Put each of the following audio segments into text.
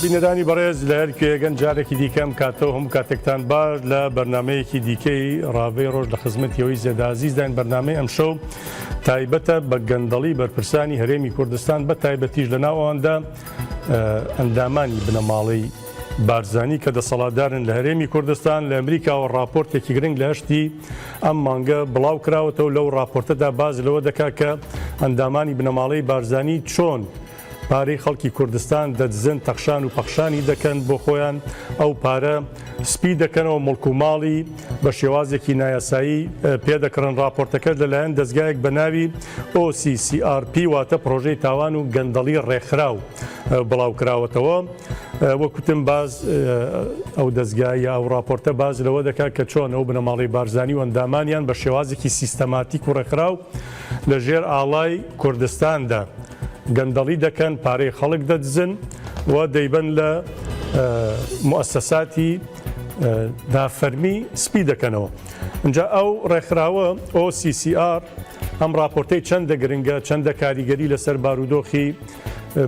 بینەرانی بەڕێز لە هەر کوێگەن جارێکی دیکەم کاتەوە هەموو کاتێکتان باش لە بەرنمەیەکی دیکەی ڕاڤەی ڕۆژ لە خزمەتیەوەی زێدازیزداین بەرنمەی ئەمشەو تایبەتە بە گەندەڵی بەرپرسانی هەرێمی کوردستان بە تایبەتیش لە ناوەواندا ئەندامانی بنەماڵەی بارزانی کە دەسەڵاتدارن لە هەرێمی کوردستان لە ئەمریکاوە ڕاپۆرتێکی گرنگ لە هەشتی ئەم مانگە بڵاو کراوەتەوە لەو ڕاپۆرتەدا باس لەوە دەکات کە ئەندامانی بنەماڵەی بارزانی چۆن پارەی خەڵکی کوردستان دەدزن تەخشان و پەخشانی دەکەن بۆ خۆیان ئەو پارە سپی دەکەنەوە موڵک و ماڵی بە شێوازێکی نایاسایی پێدەکڕن ڕاپۆرتەکەش لەلایەن دەزگایەک بە ناوی OCCRP واتە پرۆژەی تاوان و گەندەڵی ڕێکخراو بڵاوکراوەتەوە وەکوتم باز ئەو دەزگا یا ئەو ڕاپۆرتە باز لەوە دەکات کە چۆن ئەو بنەماڵەی بارزانی و ئەندامانیان بە شێوازێکی سیستەماتیک و ڕێکخراو لە ژێر ئاڵای کوردستاندا گەندەڵی دەکەن، پارەی خەڵک دەدزن و دەیبەن لە موئەسەساتی نافەرمی سپی دەکەنەوە. ئینجا ئەو ڕێکخراوە OCCR ئەم ڕاپۆرتەی چەندە گرنگە، چەندە کاریگەری لەسەر بارودۆخی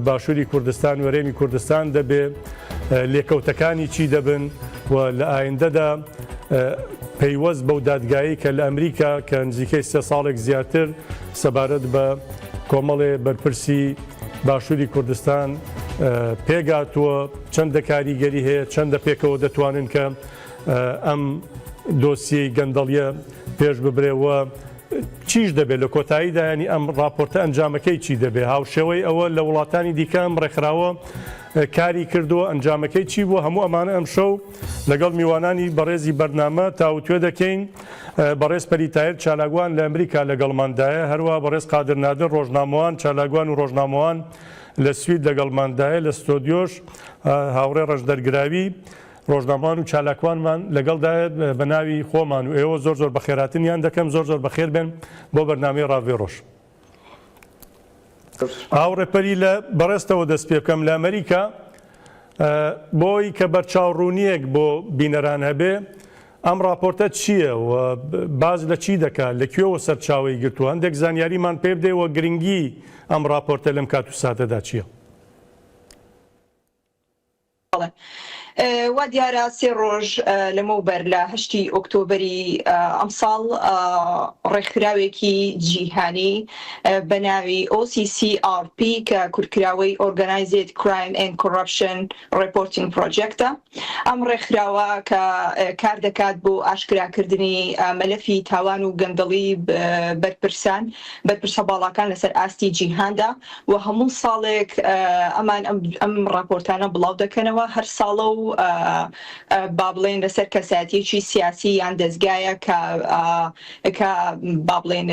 باشووری کوردستان و هەرێمی کوردستان دەبێ، لێکەوتەکانی چی دەبن و لە ئایندەدا پەیوەست بەو دادگایەی کە لە ئەمریکا کە نزیکەی سێ ساڵێک زیاتر سەبارەت بە کۆمەڵێ بەرپرسی باشووری کوردستان پێگاتووە چەندە کاریگەری هەیە چەندە پێکەوە دەتوانن کە ئەم دۆسیەی گەندەڵیە پێش ببرێ و چیش دەبێت لە کۆتاییدا ینی ئەم راپۆرتە ئەنجامەکەی چی دەبێت هاوشێوەی ئەوە لە وڵاتانی دیکە ئەم ڕێکخراوە کاری کردووە ئەنجامەکەی چی بووە هەموو ئەمانە ئەمشەو لەگەڵ میوانانی بەڕێزی بەرنامە تاوتوێ دەکەین بەڕێز پەری تاهیر چالاکوان لە ئەمریکا لەگەڵماندایە، هەروەها بەڕێز قادر نادر ڕۆژنامەوان، چالاکوان و ڕۆژنامەوان لە سوید لەگەڵماندایە، لە ستۆدیۆش هاوڕێ ڕەنجدەر گراوی ڕۆژنامەوان و چالاکوانمان لەگەڵدایە، بە ناوی خۆمان و ئێوە زۆر زۆر بەخێرهاتنیان دەکەم، زۆر زۆر بەخێر بێن بۆ بەرنامەی ڕاڤەی ڕۆژ. هاوڕێ پەری لە بەڕێزتەوە دەست پێ بکەم لە ئەمریکا بۆی کە بەرچاوڕوونییەک بۆ بینەران هەبێ ئەم ڕاپۆرتە چییە و باس لە چی دەکات لە کوێوە سەرچاوەی گرتووە هەندێک زانیاریمان پێ بدەی و گرنگی ئەم ڕاپۆرتە لەم کات و ساتەدا چییە؟ بەڵێ. وا دیارە سێ ڕۆژ لەمەوبەر لە هەشتی ئۆکتۆبەری ئەمساڵ ڕێکخراوێکی جیهانی بە ناوی OCCRP کە کورتکراوەی Organized Crime and Corruption Reporting Project ە ئەم ڕێکخراوە کە کار دەکات بۆ ئاشکراکردنی مەلەفی تاوان و گەندەڵی بەرپرسان بەرپرسە باڵاکان لەسەر ئاستی جیهاندا و هەموو ساڵێک ئەمان ئەم ڕاپۆرتانە بڵاو دەکەنەوە هەر ساڵە و با بڵێن لەسەر کەسایەتیەکی سیاسی یان دەزگایە کە کە با بڵێن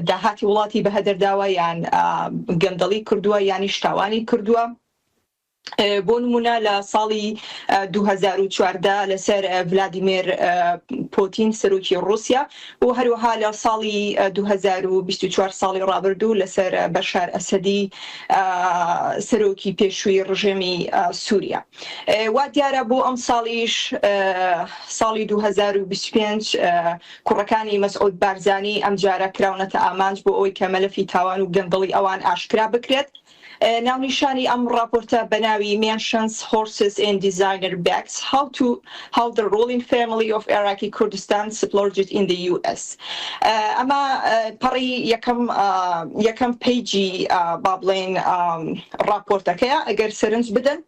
داهاتی وڵاتی بەهەدەرداوە یان گەندەڵی کردووە یانیش تاوانی کردووە. بۆ نمونە لە ساڵی 2014 لەسەر ڤلادیمێر پۆتین سەرۆکی ڕووسیا و هەروەها لە ساڵی 2024 ساڵی ڕابردوو لەسەر بەشار ئەسەدی سەرۆکی پێشووی ڕژێمی سووریا. وا دیارە بۆ ئەم ساڵیش ساڵی 2025 کوڕەکانی مەسعود بارزانی ئەمجارە کراونەتە ئامانج بۆ ئەوەی کە مەلەفی تاوان و گەندەڵی ئەوان ئاشکرا بکرێت. ناونیشانی ئەم ڕاپۆرتە بە ناوی Mansions, Horses and Designer Bags، How to How the Ruling Family of Iraqi Kurdistan Splurged in the US ئەمە پەڕی یەکەم یەکەم page ی با بڵێین ڕاپۆرتەکەیە ئەگەر سەرنج بدەن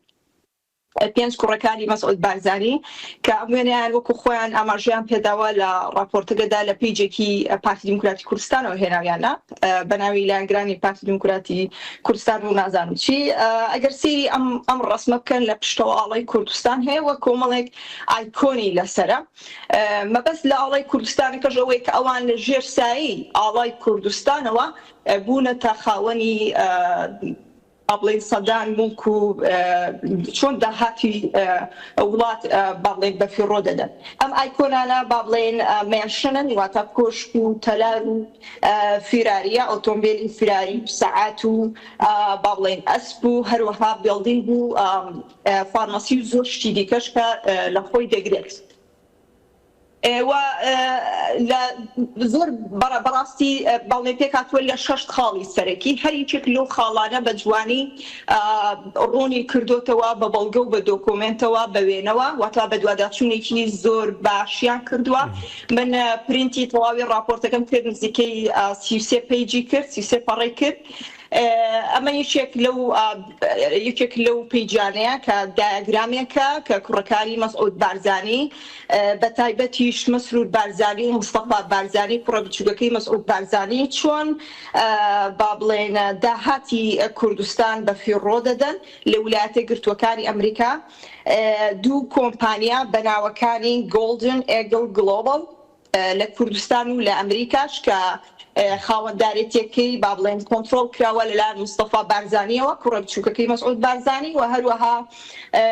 پێنج کوڕەکانی مەسعود بارزانی کە ئەم وێنەیان وەکو خۆیان ئاماژەیان پێداوە لە ڕاپۆرتەکەدا لە page ێکی پارتی دیموکراتی کوردستانەوە هێناویانە بە ناوی لایەنگرانی پارتی دیموکراتی کوردستان و نازانم چی ئەگەر سەیری ئەم ئەم ڕسمە بکەن لە پشتەوە ئاڵای کوردستان هەیە وە کۆمەڵێک ئایکۆنی لەسەرە مەبەست لە ئاڵای کوردستانەکەش ئەوەیە کە ئەوان لە ژێر سایەی ئاڵای کوردستانەوە بوونەتە خاوەنی با بڵێین سەدان موڵک و چۆن داهاتی وڵات با بڵێین بەفیڕۆ دەدەن. ئەم ئایکۆنانە با بڵێین mansion ن واتە کۆشک و تەلار و فیراریە، ئۆتۆمبێلی فیراری و سەعات و با بڵێین ئەسپ و هەروەها building و فارمەسی و زۆر شتی دیکەش کە لە خۆی دەگرێت. و لە زۆر بەڕاستی بەڵێ پێکهاتووە لە شەش خاڵی سەرەکی، هەر یەکێک لەو خاڵانە بە جوانی ڕوونی کردۆتەوە بە بەڵگە و بە دۆکۆمێنتەوە بە وێنەوە، واتا بەدواداچوونێکی زۆر باشیان کردووە. من پرینتی تەواوی ڕاپۆرتەکەم کرد نزیکەی 33 page ی کرد، 33 پەڕەی کرد. ئەمە یەکێک لەو یەکێک لەو page انەیە کە دیاگرامێکە کە کوڕەکانی مەسعود بارزانی بە تایبەتیش مەسرور بارزانی و مستەفا بارزانی کوڕە بچووکەکەی مەسعود بارزانی چۆن با بڵێن داهاتی کوردستان بە فیڕۆ دەدەن لە ولایەتە گرتووەکانی ئەمریکا دوو کۆمپانیا بە ناوەکانی Golden Eagle Global لە کوردستان و لە ئەمریکاش کە خاوەندارێتیەکەی با بڵێن کۆنترۆڵ کراوە لەلایەن مستەفا بارزانیەوە کوڕە بچووکەکەی مەسعود بارزانی و هەروەها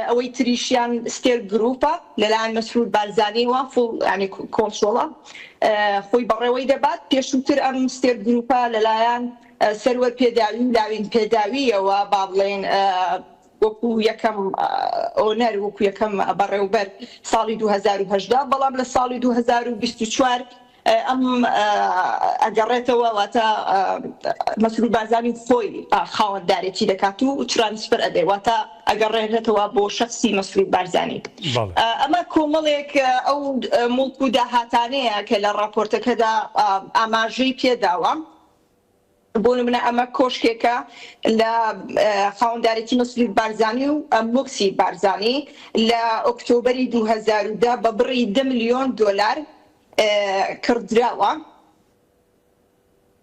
ئەوەی تریشیان ستێرک گروپە لەلایەن مەسرور بارزانیەوە full ینی کۆنترۆڵە خۆی بەڕێوەی دەبات پێشووتر ئەم ستێرک گروپە لەلایەن سەروەر پێداوی و لاوین پێداویەوە با بڵێن وەکو یەکەم owner وەکو یەکەم بەڕێوبەر ساڵی 2018 بەڵام لە ساڵی 2024 ئەم ئەگەڕێتەوە واتە مەسرور بارزانی خۆی خاوەندارێتی دەکات و transfer ئەبێ واتە ئەگەڕێنێتەوە بۆ شخصی مەسرور بارزانی. ئەمە کۆمەڵێک ئەو موڵک و داهاتانەیە کە لە ڕاپۆرتەکەدا ئاماژەی پێداوە. بۆ نمونە ئەمە کۆشکێکە لە خاوەندارێتی مەسرور بارزانی و مۆکسی بارزانی لە ئۆکتۆبەری 2010 بە بڕی 10 ملیۆن دۆلار کڕدراوە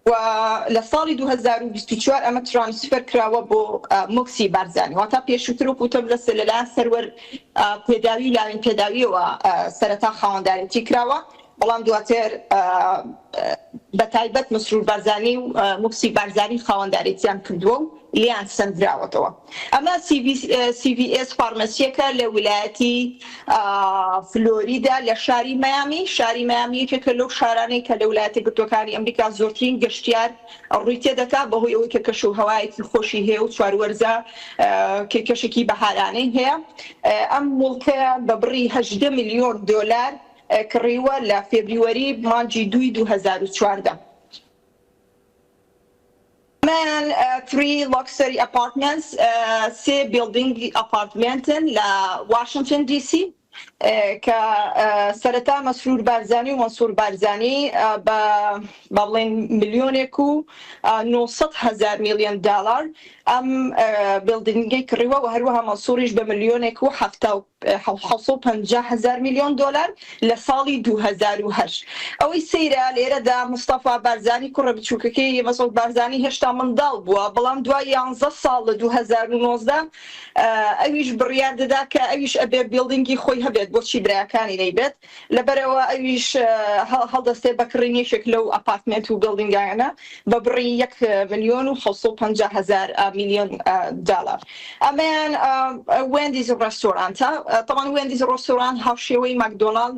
و لە ساڵی 2024 ئەمە transfer کراوە بۆ مۆکسی بارزانی واتا پێشووتر وەکو وتم لەسەر لەلایەن سەروەر پێداوی و لاوین پێداویەوە سەرەتا خاوەندارێتی کراوە بەڵام دواتر بە تایبەت مەسرور بارزانی و موکسی بارزانی خاوەندارێتیان کردووە و لێیان سەندراوەتەوە. ئەمە CVS فارمەسییەکە لە ویلایەتی فلۆریدا لە شاری مەیامی. شاری مەیامی یەکێکە لەو شارانەی کە لە ویلایەتە یەکگرتووەکانی ئەمریکا زۆرترین گەشتیار ڕووی تێدەکات بەهۆی ئەوەی کە کەش و هەوایەکی خۆشی هەیە و چواروەرزە کەشێکی بەهارانەی هەیە. ئەم موڵکەیان بە بڕی 18 ملیۆن دۆلار کڕیوە لە فێبریوەری مانگی دووی 2014. ئەمەیان Three Luxury Apartments سێ building ی ئەپارتمێنتن لە واشنتن دی سی کە سەرەتا مەسرور بارزانی و مەنسوور بارزانی بە با بڵێین ملیۆنێک و 900 هەزار میلیۆن دالار ئەم building ەی کڕیوە و هەروەها مەنسووریش بە ملیۆنێک و 750 هەزار میلیۆن دۆلار لە ساڵی 2008. ئەوەی سەیرە لێرەدا مستەفا بارزانی کوڕە بچووکەکەی مەسعود بارزانی هێشتا منداڵ بووە، بەڵام دوای یانزە ساڵ لە 2019 ئەویش بڕیار دەدا کە ئەویش ئەبێ building ی خۆی هەبێت بۆچی برایەکانی نەیبێت، لەبەرئەوە ئەویش هەڵدەستێت بە کڕین یەکێک لەو ئەپارتمێنت و building انە بە بڕی یەک ملیۆن و 750 هەزار میلیۆن دۆلار. ئەمەیان Wendy's restaurant ە. تەبعەن Wendy's restaurant هاوشێوەی ماکدۆناڵد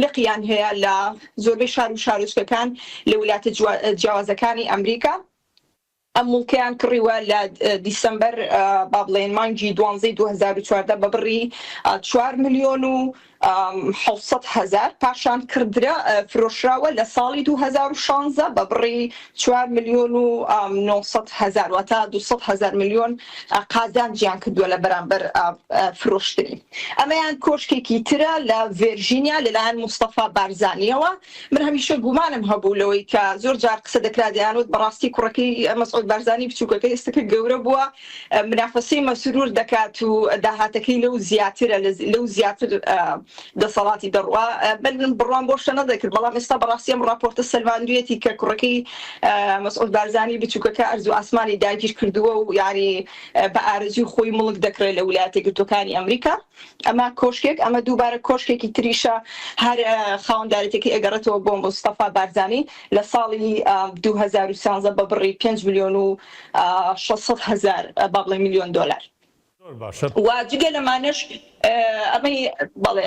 لقیان هەیە لە زۆربەی شار و شارۆچکەکان لە ولاتە جیاوازەکانی ئەمریکا. ئەم موڵکەیان کڕیوە لە دیسەمبەر با بڵێین مانگی دوانزەی 2014 بە بڕی 4 ملیۆن و 700 هەزار پاشان کڕدرا فرۆشراوە لە ساڵی 2016 بە بڕی 4 ملیۆن و 900 هەزار واتە 200 هەزار ملیۆن قازانجیان کردووە لە بەرامبەر فرۆشتنی. ئەمەیان کۆشکێکی ترە لە ڤێرژینیا لەلایەن مستەفا بارزانیەوە من هەمیشە گومانم هەبوو لەوەی کە زۆر جار قسە دەکرا دەیانوت بەڕاستی کوڕەکەی مەسعود بارزانی بچووکەکەی ئێستا کە گەورە بووە منافەسەی مەسرور دەکات و داهاتەکەی لەو زیاترە لەو زیاتر دەسەڵاتی دەڕوا من بڕوام بۆ شتە نەدەکرد بەڵام ئێستا بەڕاستی ئەم ڕاپۆرتە سەلماندویەتی کە کوڕەکەی مەسعود بارزانی بچووکەکە ئەرز و ئاسمانی داگیر کردووە و یاری بە ئارەزووی خۆی موڵک دەکڕێت لە ولایەتە یەکگرتووەکانی ئەمریکا. ئەمە کۆشکێک، ئەمە دووبارە کۆشکێکی تریشە هەر خاوەندارێتیەکەی ئەگەڕێتەوە بۆ مستەفا بارزانی لە ساڵی 2013 بە بڕی 5 ملیۆن و 600 هەزار با بڵێین ملیۆن دۆلار. زۆر باشە. و جگە لەمانەش ئەمەی بەڵێ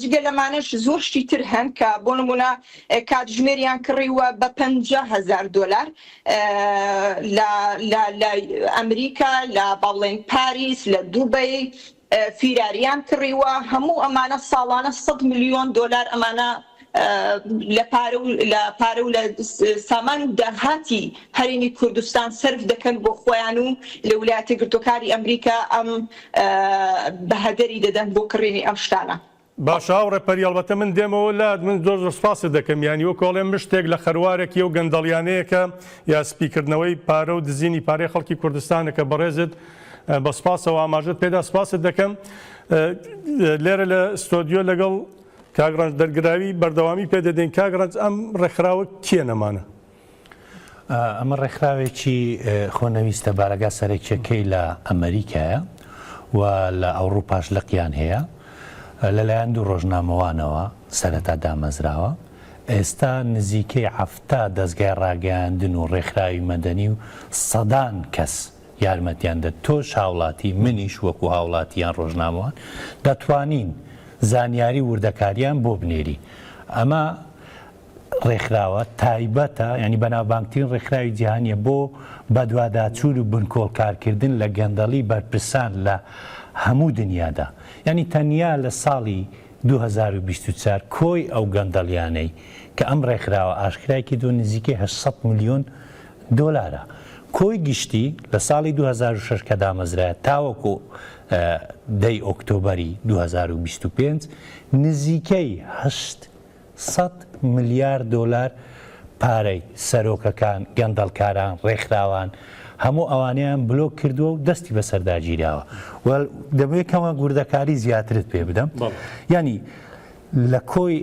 جگە لەمانەش زۆر شتی تر هەن کە بۆ نمونە کاتژمێریان کڕیوە بە 50 هەزار دۆلار لە لە لە ئەمریکا لە با بڵێین پاریس لە دوبەی. فیراریان کڕیوە، هەموو ئەمانە ساڵانە سەد ملیۆن دۆلار ئەمانە لە پارە و لە پارە و لە سامان و داهاتی هەرێمی کوردستان سەرف دەکەن بۆ خۆیان و لە ولایەتە یەکگرتووەکانی ئەمریکا ئەم بە هەدەری دەدەن بۆ کڕینی ئەم شتانە. باشە هاوڕێ پەری ئەڵبەتە من دێمەوە لات من زۆر زۆر سپاست دەکەم یانی وەکو ئەڵێم مشتێک لە خەروارێک یەو گەندەڵیانەیە کە یا سپیکردنەوەی پارە و دزینی پارەی خەڵکی کوردستانە کە بەڕێزت بە سپاسەوە ئاماژەت پێدا سپاست دەکەم لێرە لە ستۆدیۆ لەگەڵ کاک ڕەنج دەرگراوی بەردەوامی پێ دەدەین کاک ڕەنج ئەم ڕێکخراوە کێ نەمانە؟ ئەمە ڕێکخراوێکی خۆنەویستە بارەگا سەرەکیەکەی لە ئەمریکایە و لە ئەوڕوپاش لقیان هەیە لەلایەن دوو ڕۆژنامەوانەوە سەرەتا دامەزراوە ئێستا نزیکەی 70 دەزگای ڕاگەیاندن و ڕێکخراوی مەدەنی و سەدان کەس یارمەتیان دە تۆش هاوڵاتی منیش وەکو هاوڵاتی یان ڕۆژنامەوان دەتوانین زانیاری وردەکاریان بۆ بنێری ئەمە ڕێکخراوە تایبەتە یانی بەناوبانگترین ڕێکخراوی جیهانیە بۆ بەدواداچوون و بنکۆڵکارکردن لە گەندەڵی بەرپرسان لە هەموو دنیادا یانی تەنیا لە ساڵی 2024 کۆی ئەو گەندەڵیانەی کە ئەم ڕێکخراوە ئاشکرای کردووە نزیکەی 800 ملیۆن دۆلارە. کۆی گشتی لە ساڵی 2006 کە دامەزرایە تاوەکو دەی ئۆکتۆبەری 2025 نزیکەی 800 ملیار دۆلار پارەی سەرۆکەکان، گەندەڵکاران، ڕێکخراوان هەموو ئەوانەیان بلۆک کردووە و دەستی بەسەردا گیراوە و دەمەوێت کەمێک وردەکاری زیاترت پێ بدەم. یانی لە کۆی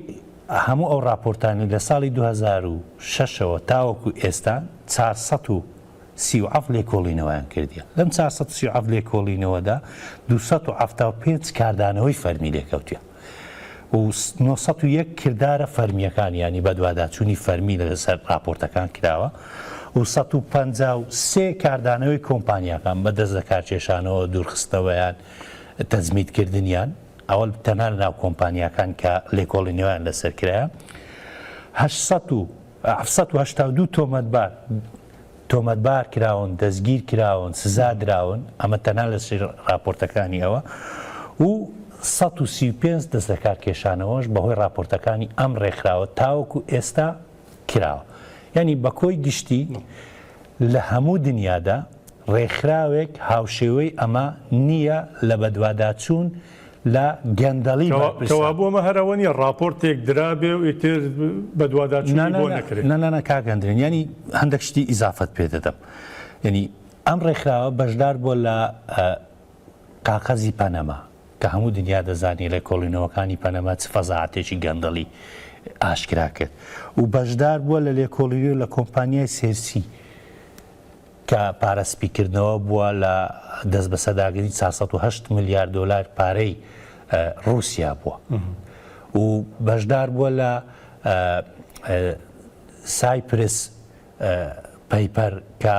هەموو ئەو ڕاپۆرتانەی لە ساڵی 2006 ەوە تاوەکو ئێستا 437 لێکۆڵینەوەیان کردیە. لەم 437 لێکۆڵینەوەدا 275 کاردانەوەی فەرمی لێکەوتیە و 901 کردارە فەرمییەکان یانی بەدواداچوونی فەرمی لەسەر ڕاپۆرتەکان کراوە و 153 کاردانەوەی کۆمپانیاکان بە دەست لەکارکێشانەوە، دوورخستنەوەیان، تەجمیدکردنیان. ئەوە تەنها لەناو کۆمپانیاکان کە لێکۆڵینەوەیان لەسەر کرایە 782 تۆمەتبار تۆمەتبار کراون دەستگیر کراون سزا دراون ئەمە تەنها لە راپۆرتەکانی ئەوە و 135 دەست لەکار کێشانەوەش بەهۆی راپۆرتەکانی ئەم ڕێکخراوە تاوەکو ئێستا کراوە یعنی بە کۆی گشتی لە هەموو دنیادا ڕێکخراوێک هاوشێوەی ئەمە نییە لە بەدواداچوون لە گەندەڵی بەرپرسان. کەوابوو ئەمە هەر ئەوە نییە ڕاپۆرتێک درابێ و ئیتر بەدواداچوونی بۆ نەکرێ. نا نا نا کاک هەندرێن یانی هەندێک شتی ئیزافەت پێ دەدەم یانی ئەم ڕێکخراوە بەشدار بووە لە کاقەزی پەنەما کە هەموو دنیا دەزانی ڵێکۆڵینەوەکانی پەنەما چ فەزاعەتێکی گەندەڵی ئاشکرا کرد و بەشدار بووە لە لێکۆڵینەوە لە کۆمپانیای سێرسی کە پارە سپیکردنەوە بووە لە دەستبەسەرداگرتنی 408 ملیار دۆلار پارەی ڕووسیا بووە و بەشدار بووە لە سایپرس پەیپەر کە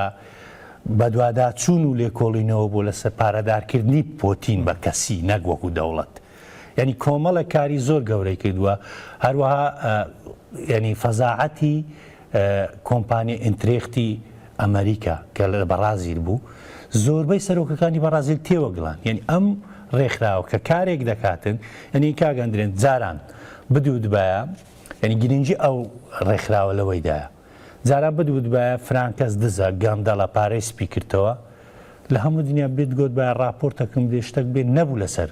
بەدواداچوون و لێکۆڵینەوە بوو لەسەر پارەدارکردنی پۆتین بە کەسی نەک وەکو دەوڵەت یعنی کۆمەڵێک کاری زۆر گەورەی کردووە هەروەها یعنی فەزاعەتی کۆمپانیای ئینترێختی ئەمریکا کە لە بەڕازیل بوو زۆربەی سەرۆکەکانی بەڕازیل تێوەگلان یعنی ئەم ڕێکخراوە کە کارێک دەکاتن یعنی کاک ئەندرێن جاران بدوتبایە یعنی گرنگی ئەو ڕێکخراوە لەوەیدایە جاران بدوتبایە فرانکەس دزە گەندەڵە پارەی سپی کردەوە لە هەموو دنیا بتگۆتبایە ڕاپۆرتەکم بێ شتەک بێ نەبوو لەسەر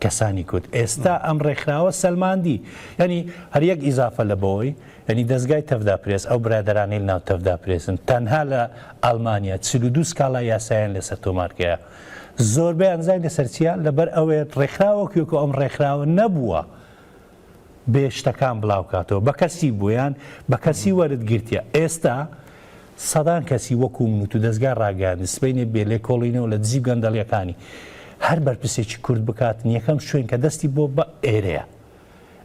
کەسانی کورد ئێستا ئەم ڕێکخراوە سەلماندی یانی هەر یەک ئیزافە لە بۆی یانی دەزگای تەڤدا پرێس ئەو برادەرانەی لەناو تەڤدا پرێسن تەنها لە ئەڵمانیا 42 سکاڵای یاسایان لەسەر تۆمار کرا زۆربەیان زای لەسەر چییە لەبەر ئەوەیە ڕێکخراوەک وەکو ئەم ڕێکخراوە نەبووە بێ شتەکان بڵاو کاتەوە بە کەسی بوویان بە کەسی وەرت گرتیە ئێستا سەدان کەسی وەکو من و تو دەزگای ڕاگەیاندن سبەینێ بێ لێکۆڵینەوە لە دزی و گەندەڵیەکانی هەر بەرپرسێکی کورد بکاتن یەکەم شوێن کە دەستی بۆ بە ئێرەیە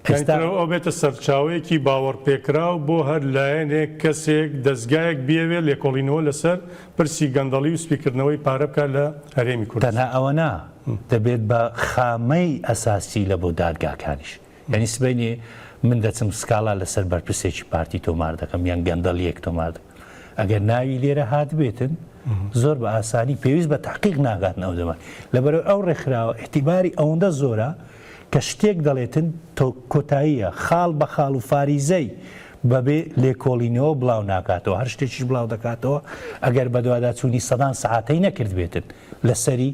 ئێستا ئەو بێتە سەرچاوەیەکی باوەڕپێکراو بۆ هەر لایەنێک، کەسێک، دەزگایەک بیەوێت لێکۆڵینەوە لەسەر پرسی گەندەڵی و سپیکردنەوەی پارە بکات لە هەرێمی کوردستان. تەنها ئەوە نا، دەبێت بە خامەی ئەساسی لە بۆ دادگاکانیش. یانی سبەینێ من دەچم سکاڵا لەسەر بەرپرسێکی پارتی تۆمار دەکەم یان گەندەڵییەک تۆمار دەکەم. ئەگەر ناوی لێرە هاتبێتن. زۆر بە ئاسانی پێویست بە تەحقیق ناکاتن ئەو دەمە لەبەرئەوەی ئەو ڕێکخراوە ئیعتیباری ئەوەندە زۆرە کە شتێک دەڵێتن تۆ کۆتاییە خاڵ بە خاڵ و فاریزەی بەبێ لێکۆڵینەوە بڵاو ناکاتەوە هەر شتێکیش بڵاو دەکاتەوە ئەگەر بەدواداچوونی سەدان سەعاتەی نەکردبێتن لەسەری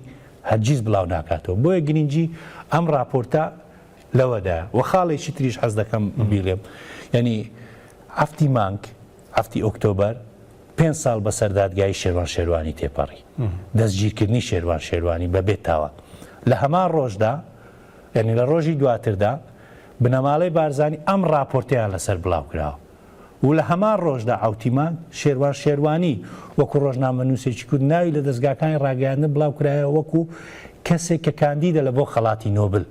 هەرگیز بڵاو ناکاتەوە بۆیە گرنگی ئەم ڕاپۆرتە لەوەدایە وە خاڵێکی تریش حەز دەکەم بیڵێم یعنی هەفتی مانگ هەفتی ئۆکتۆبەر پێنج ساڵ بەسەر دادگایی شێروان شێروانی تێپەڕی دەستگیرکردنی شێروان شێروانی بەبێ تاوان لە هەمان ڕۆژدا یعنی لە ڕۆژی دواتردا بنەماڵەی بارزانی ئەم ڕاپۆرتەیان لەسەر بڵاو کراوە و لە هەمان ڕۆژدا عەوتی مانگ شێروان شێروانی وەکو ڕۆژنامەنووسێکی کورد ناوی لە دەزگاکانی ڕاگەیاندن بڵاو کرایەوە وەکو کەسێک کە کاندیدە لە بۆ خەڵاتی نۆبل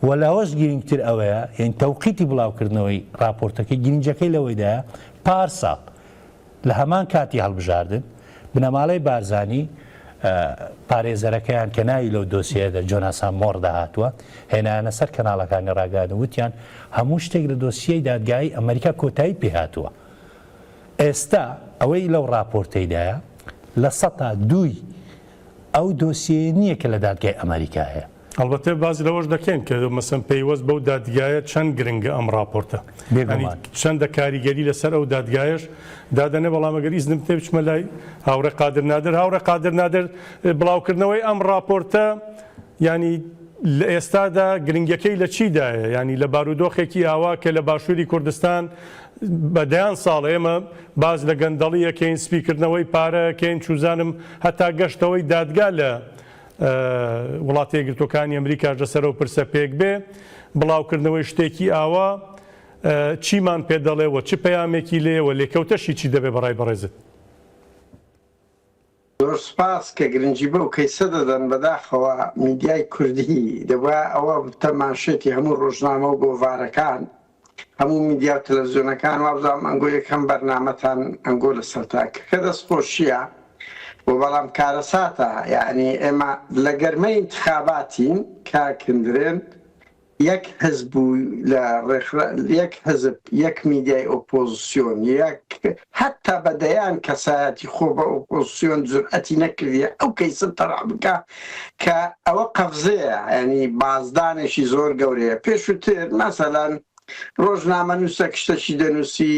و لەوەش گرینگتر ئەوەیە یانی تەوقیتی بڵاوکردنەوەی ڕاپۆرتەکەی گرینگەکەی لەوەیدایە پار ساڵ لە هەمان کاتی هەڵبژاردن، بنەماڵەی بارزانی پارێزەرەکەیان کە ناوی لەو دۆسیەیەدا جۆناسان مۆڕدا هاتووە، هێنایانە سەر کەناڵەکانی ڕاگەیاندن وتیان هەموو شتێک لە دۆسیەی دادگایی ئەمەریکا کۆتایی پێهاتووە. ئێستا ئەوەی لەو ڕاپۆرتەیدایە لە سەتا دووی ئەو دۆسیەیە نییە کە لە دادگای ئەمەریکا هەیە. ئەڵبەتە باس لەوەش دەکەین کە مەسەن پەیوەست بەو دادگایە چەند گرنگە ئەم ڕاپۆرتە بێگومان چەندە کاریگەری لەسەر ئەو دادگایەش دادەنێ بەڵام ئەگەر ئیزنم پێ بچمە لای هاوڕێ قادر نادر هاوڕێ قادر نادر بڵاوکردنەوەی ئەم ڕاپۆرتە یانی لە ئێستادا گرنگەکەی لە چیدایە یانی لە بارودۆخێکی ئاوا کە لە باشووری کوردستان بە دەیان ساڵ ئێمە باس لە گەندەڵی ئەکەین سپیکردنەوەی پارە ئەکەین چوزانم هەتا گەشتەوەی دادگا لە وڵاتە یەکگرتووەکانی ئەمریکاش لەسەر ئەو پرسە پێک بێ، بڵاوکردنەوەی شتێکی ئاوا چیمان پێ دەڵێ و چ پەیامێکی لێیە و لێکەوتەشی چی دەبێ بەڕای بەڕێزت؟ زۆر سوپاس کە گرنگی بەو کەیسە دەدەن، بەداخەوە میدیای کوردی دەبوایە ئەوە ببتە مانشێتی هەموو ڕۆژنامە و گۆڤارەکان، هەموو میدیا و تەلەفزیۆنەکان وابزانم ئەنگۆ یەکەم بەرنامەتان ئەنگۆ لەسەرتا کە دەست خۆشیە و بەڵام کارەساتە یعنی ئێمە لە گەرمەی انتخاباتین کاک هندرێن یەک حزب و لە ڕێکخرا یەک حزب یەک میدیای ئۆپۆزسیۆن یەک هەتا بە دەیان کەسایەتی خۆ بە ئۆپۆزسیۆن جورئەتی نەکردیە ئەو کەیسە تەرح بکا کە ئەوە قەفزەیە یانی بازدانێکی زۆر گەورەیە پێشووتر مەسەلەن ڕۆژنامەنووسەک شتەکی دەنووسی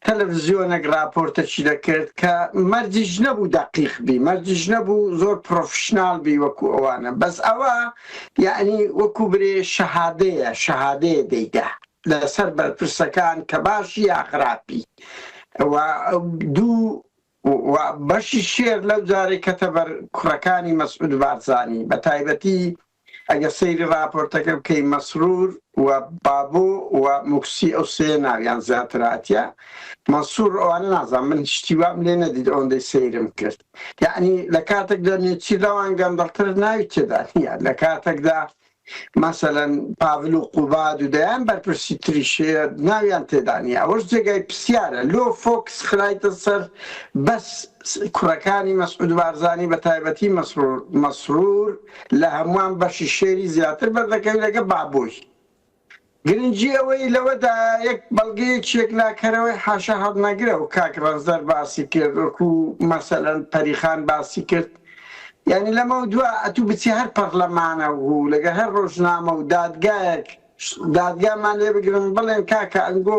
تەلەڤزیۆنێک ڕاپۆرتەکی دەکرد کە مەرجیش نەبوو دەقیق بی مەرجیش نەبوو زۆر professional بی وەکو ئەوانە بەس ئەوە یعنی وەکو برێ شەهادەیە شەهادەیە دەیدا لەسەر بەرپرسەکان کە باشی یا خراپی و دوو و بەشی شێر لەو جارەی کەتە بەر کوڕەکانی مەسعود بارزانی بە تایبەتی ئەگەر سەیری ڕاپۆرتەکە بکەی مەسرور و بابۆ و موکسی ئەو سێ ناویان زیاتر هاتیە مەنسور ئەوانە نازانم من شتی وام لێ نەدیت ئەوەندەی سەیرم کرد یعنی لە کاتێکدا نێچیر لەوان گەندەڵتر ناوی تێدا نییە لە کاتێکدا مەسەلەن پاڤل و قوباد و دەیان بەرپرسی تریش هەیە ناویان تێدا نییە ئەوەش جێگای پرسیارە لۆ focus خرایتە سەر بەس کوڕەکانی مەسعود بارزانی بە تایبەتی مەسرور مەسرور لە هەمووان بەشی شێری زیاتر بەردەکەوی لەگە بابۆی گرنگی ئەوەی لەوەدایە یەک بەڵگەیەکی یەکلاکەرەوەی حاشا هەڵنەگرە و کاک ڕەنجدەر باسی کرد وەکو مەسەلەن پەریخان باسی کرد یانی لەمەو دوا ئەتوو بچی هەر پەڕلەمانە و لەگەر هەر ڕۆژنامە و دادگایەک دادگامان لێ بگرن بڵێن کاکە ئەنگۆ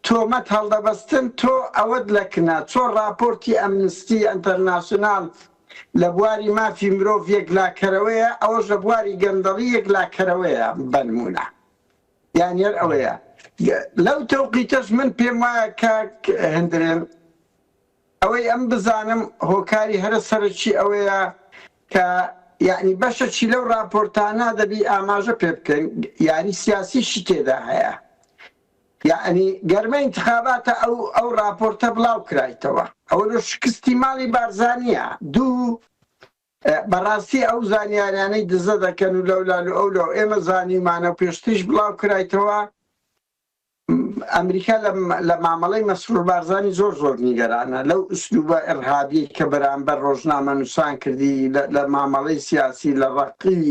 تۆمەت هەڵدەبەستن تۆ ئەوەت لەکنە چۆن ڕاپۆرتی ئەمنستی ئەنتەرناسیۆنال لە بواری مافی مرۆڤ یەکلاکەرەوەیە ئەوەش لە بواری گەندەڵی یەکلاکەرەوەیە بەنمونە یان هەر ئەوەیە لەو تەوقیتەش من پێم وایە کاک هندرێن ئەوەی ئەم بزانم هۆکاری هەرە سەرەکی ئەوەیە کە یعنی بەشەکی لەو راپۆرتانە دەبی ئاماژە پێ بکەین یاری سیاسیشی تێدا هەیە یعنی گەرمە ئینتخاباتە ئەو ئەو راپۆرتە بڵاو کرایتەوە ئەوە لۆ شکستی ماڵی بارزانیە دوو بەڕاستی ئەو زانیاریانەی دزە دەکەن و لەولا و ئەولا و ئێمە زانیومانە و پێشتریش بڵاو کرایتەوە ئەمریکا لە مامەڵەی مەسرور بارزانی زۆر زۆر نیگەرانە لەو ئوسلوبە ئیرهابیەی کە بەرامبەر ڕۆژنامەنووسان کردی لە مامەڵەی سیاسی لە ڕەقی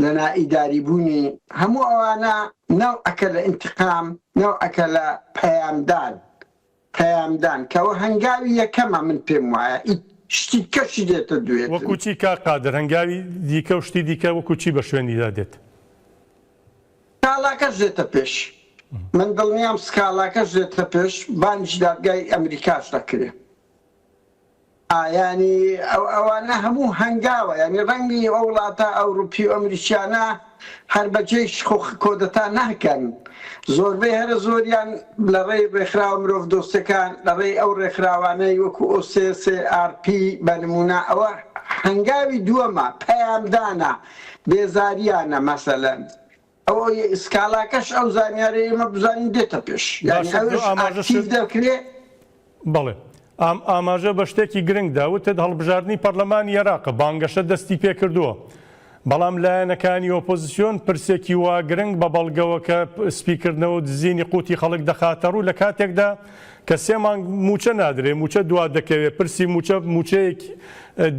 لە نائیداری بوونی هەموو ئەوانە نەوعەکە لە ئینتقام نەوعەکە لە پەیامدان پەیامدان کەەوە هەنگاوی یەکەمە من پێم وایە. شتی کەشی دێتە دوێتن. وەکو چی کاک قادر هەنگاوی دیکە و شتی دیکە وەکو چی بە شوێنیدا دێت؟ سکاڵاکەش دێتە پێش من دڵنیام سکاڵاکەش دێتە پێش بانگی دادگای ئەمریکاش دەکرێ. یانی ئەوانە هەموو هەنگاوە یانی ڕەنگی ئەو وڵاتە ئەوروپی و ئەمریکیانە هەر بەجێیش خۆ کۆدەتا ناکەن زۆربەی هەرە زۆریان لە ڕێی ڕێکخراوە مرۆڤ دۆستەکان لە ڕێی ئەو ڕێکخراوانەی وەکو OCCRP بە نمونە ئەوە هەنگاوی دووەمە پەیامدانە بێزاریانە مەسەلەن ئەو سکاڵاکەش ئەو زانیارەی ئێمە بزانین دێتە پێش یانی باشە تۆ ئەوش ئاماژەشت ئاکتیڤ دەکرێ. بەڵێ ئام ئاماژە بە شتێکی گرنگ دا وتت هەڵبژاردنی پەرلەمانی ئێراقە بانگەشە دەستی پێکردووە بەڵام لایەنەکانی ئۆپۆزسیۆن پرسێکی وا گرنگ بە بەڵگەوە کە سپیکردنەوە و دزینی قوتی خەڵک دەخاتەڕوو لە کاتێکدا کە سێ مانگ مووچە نادرێ مووچە دوا دەکەوێ پرسی مووچە مووچەیەک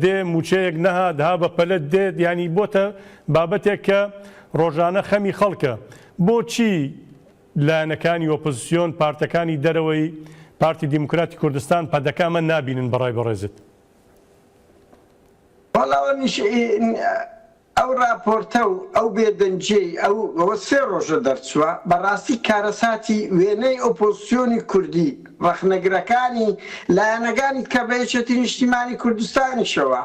دێ مووچەیەک نەهات ها بە پەلە دێت یانی بۆتە بابەتێک کە ڕۆژانە خەمی خەڵکە. بۆچی لایەنەکانی ئۆپۆزسیۆن، پارتەکانی دەرەوەی پارتی دیموکراتی کوردستان، پەدەکە ئەمە نابینن بەڕای بەڕێزت؟ وەڵا ئەو ڕاپۆرتە و ئەو بێدەنگیەی ئەو ئەوە سێ ڕۆژە دەرچووە بەڕاستی کارەساتی وێنەی ئۆپۆزسیۆنی کوردی ڕەخنەگرەکانی لایەنەکانی کە بە یەکێتی نیشتیمانی کوردستانیشەوە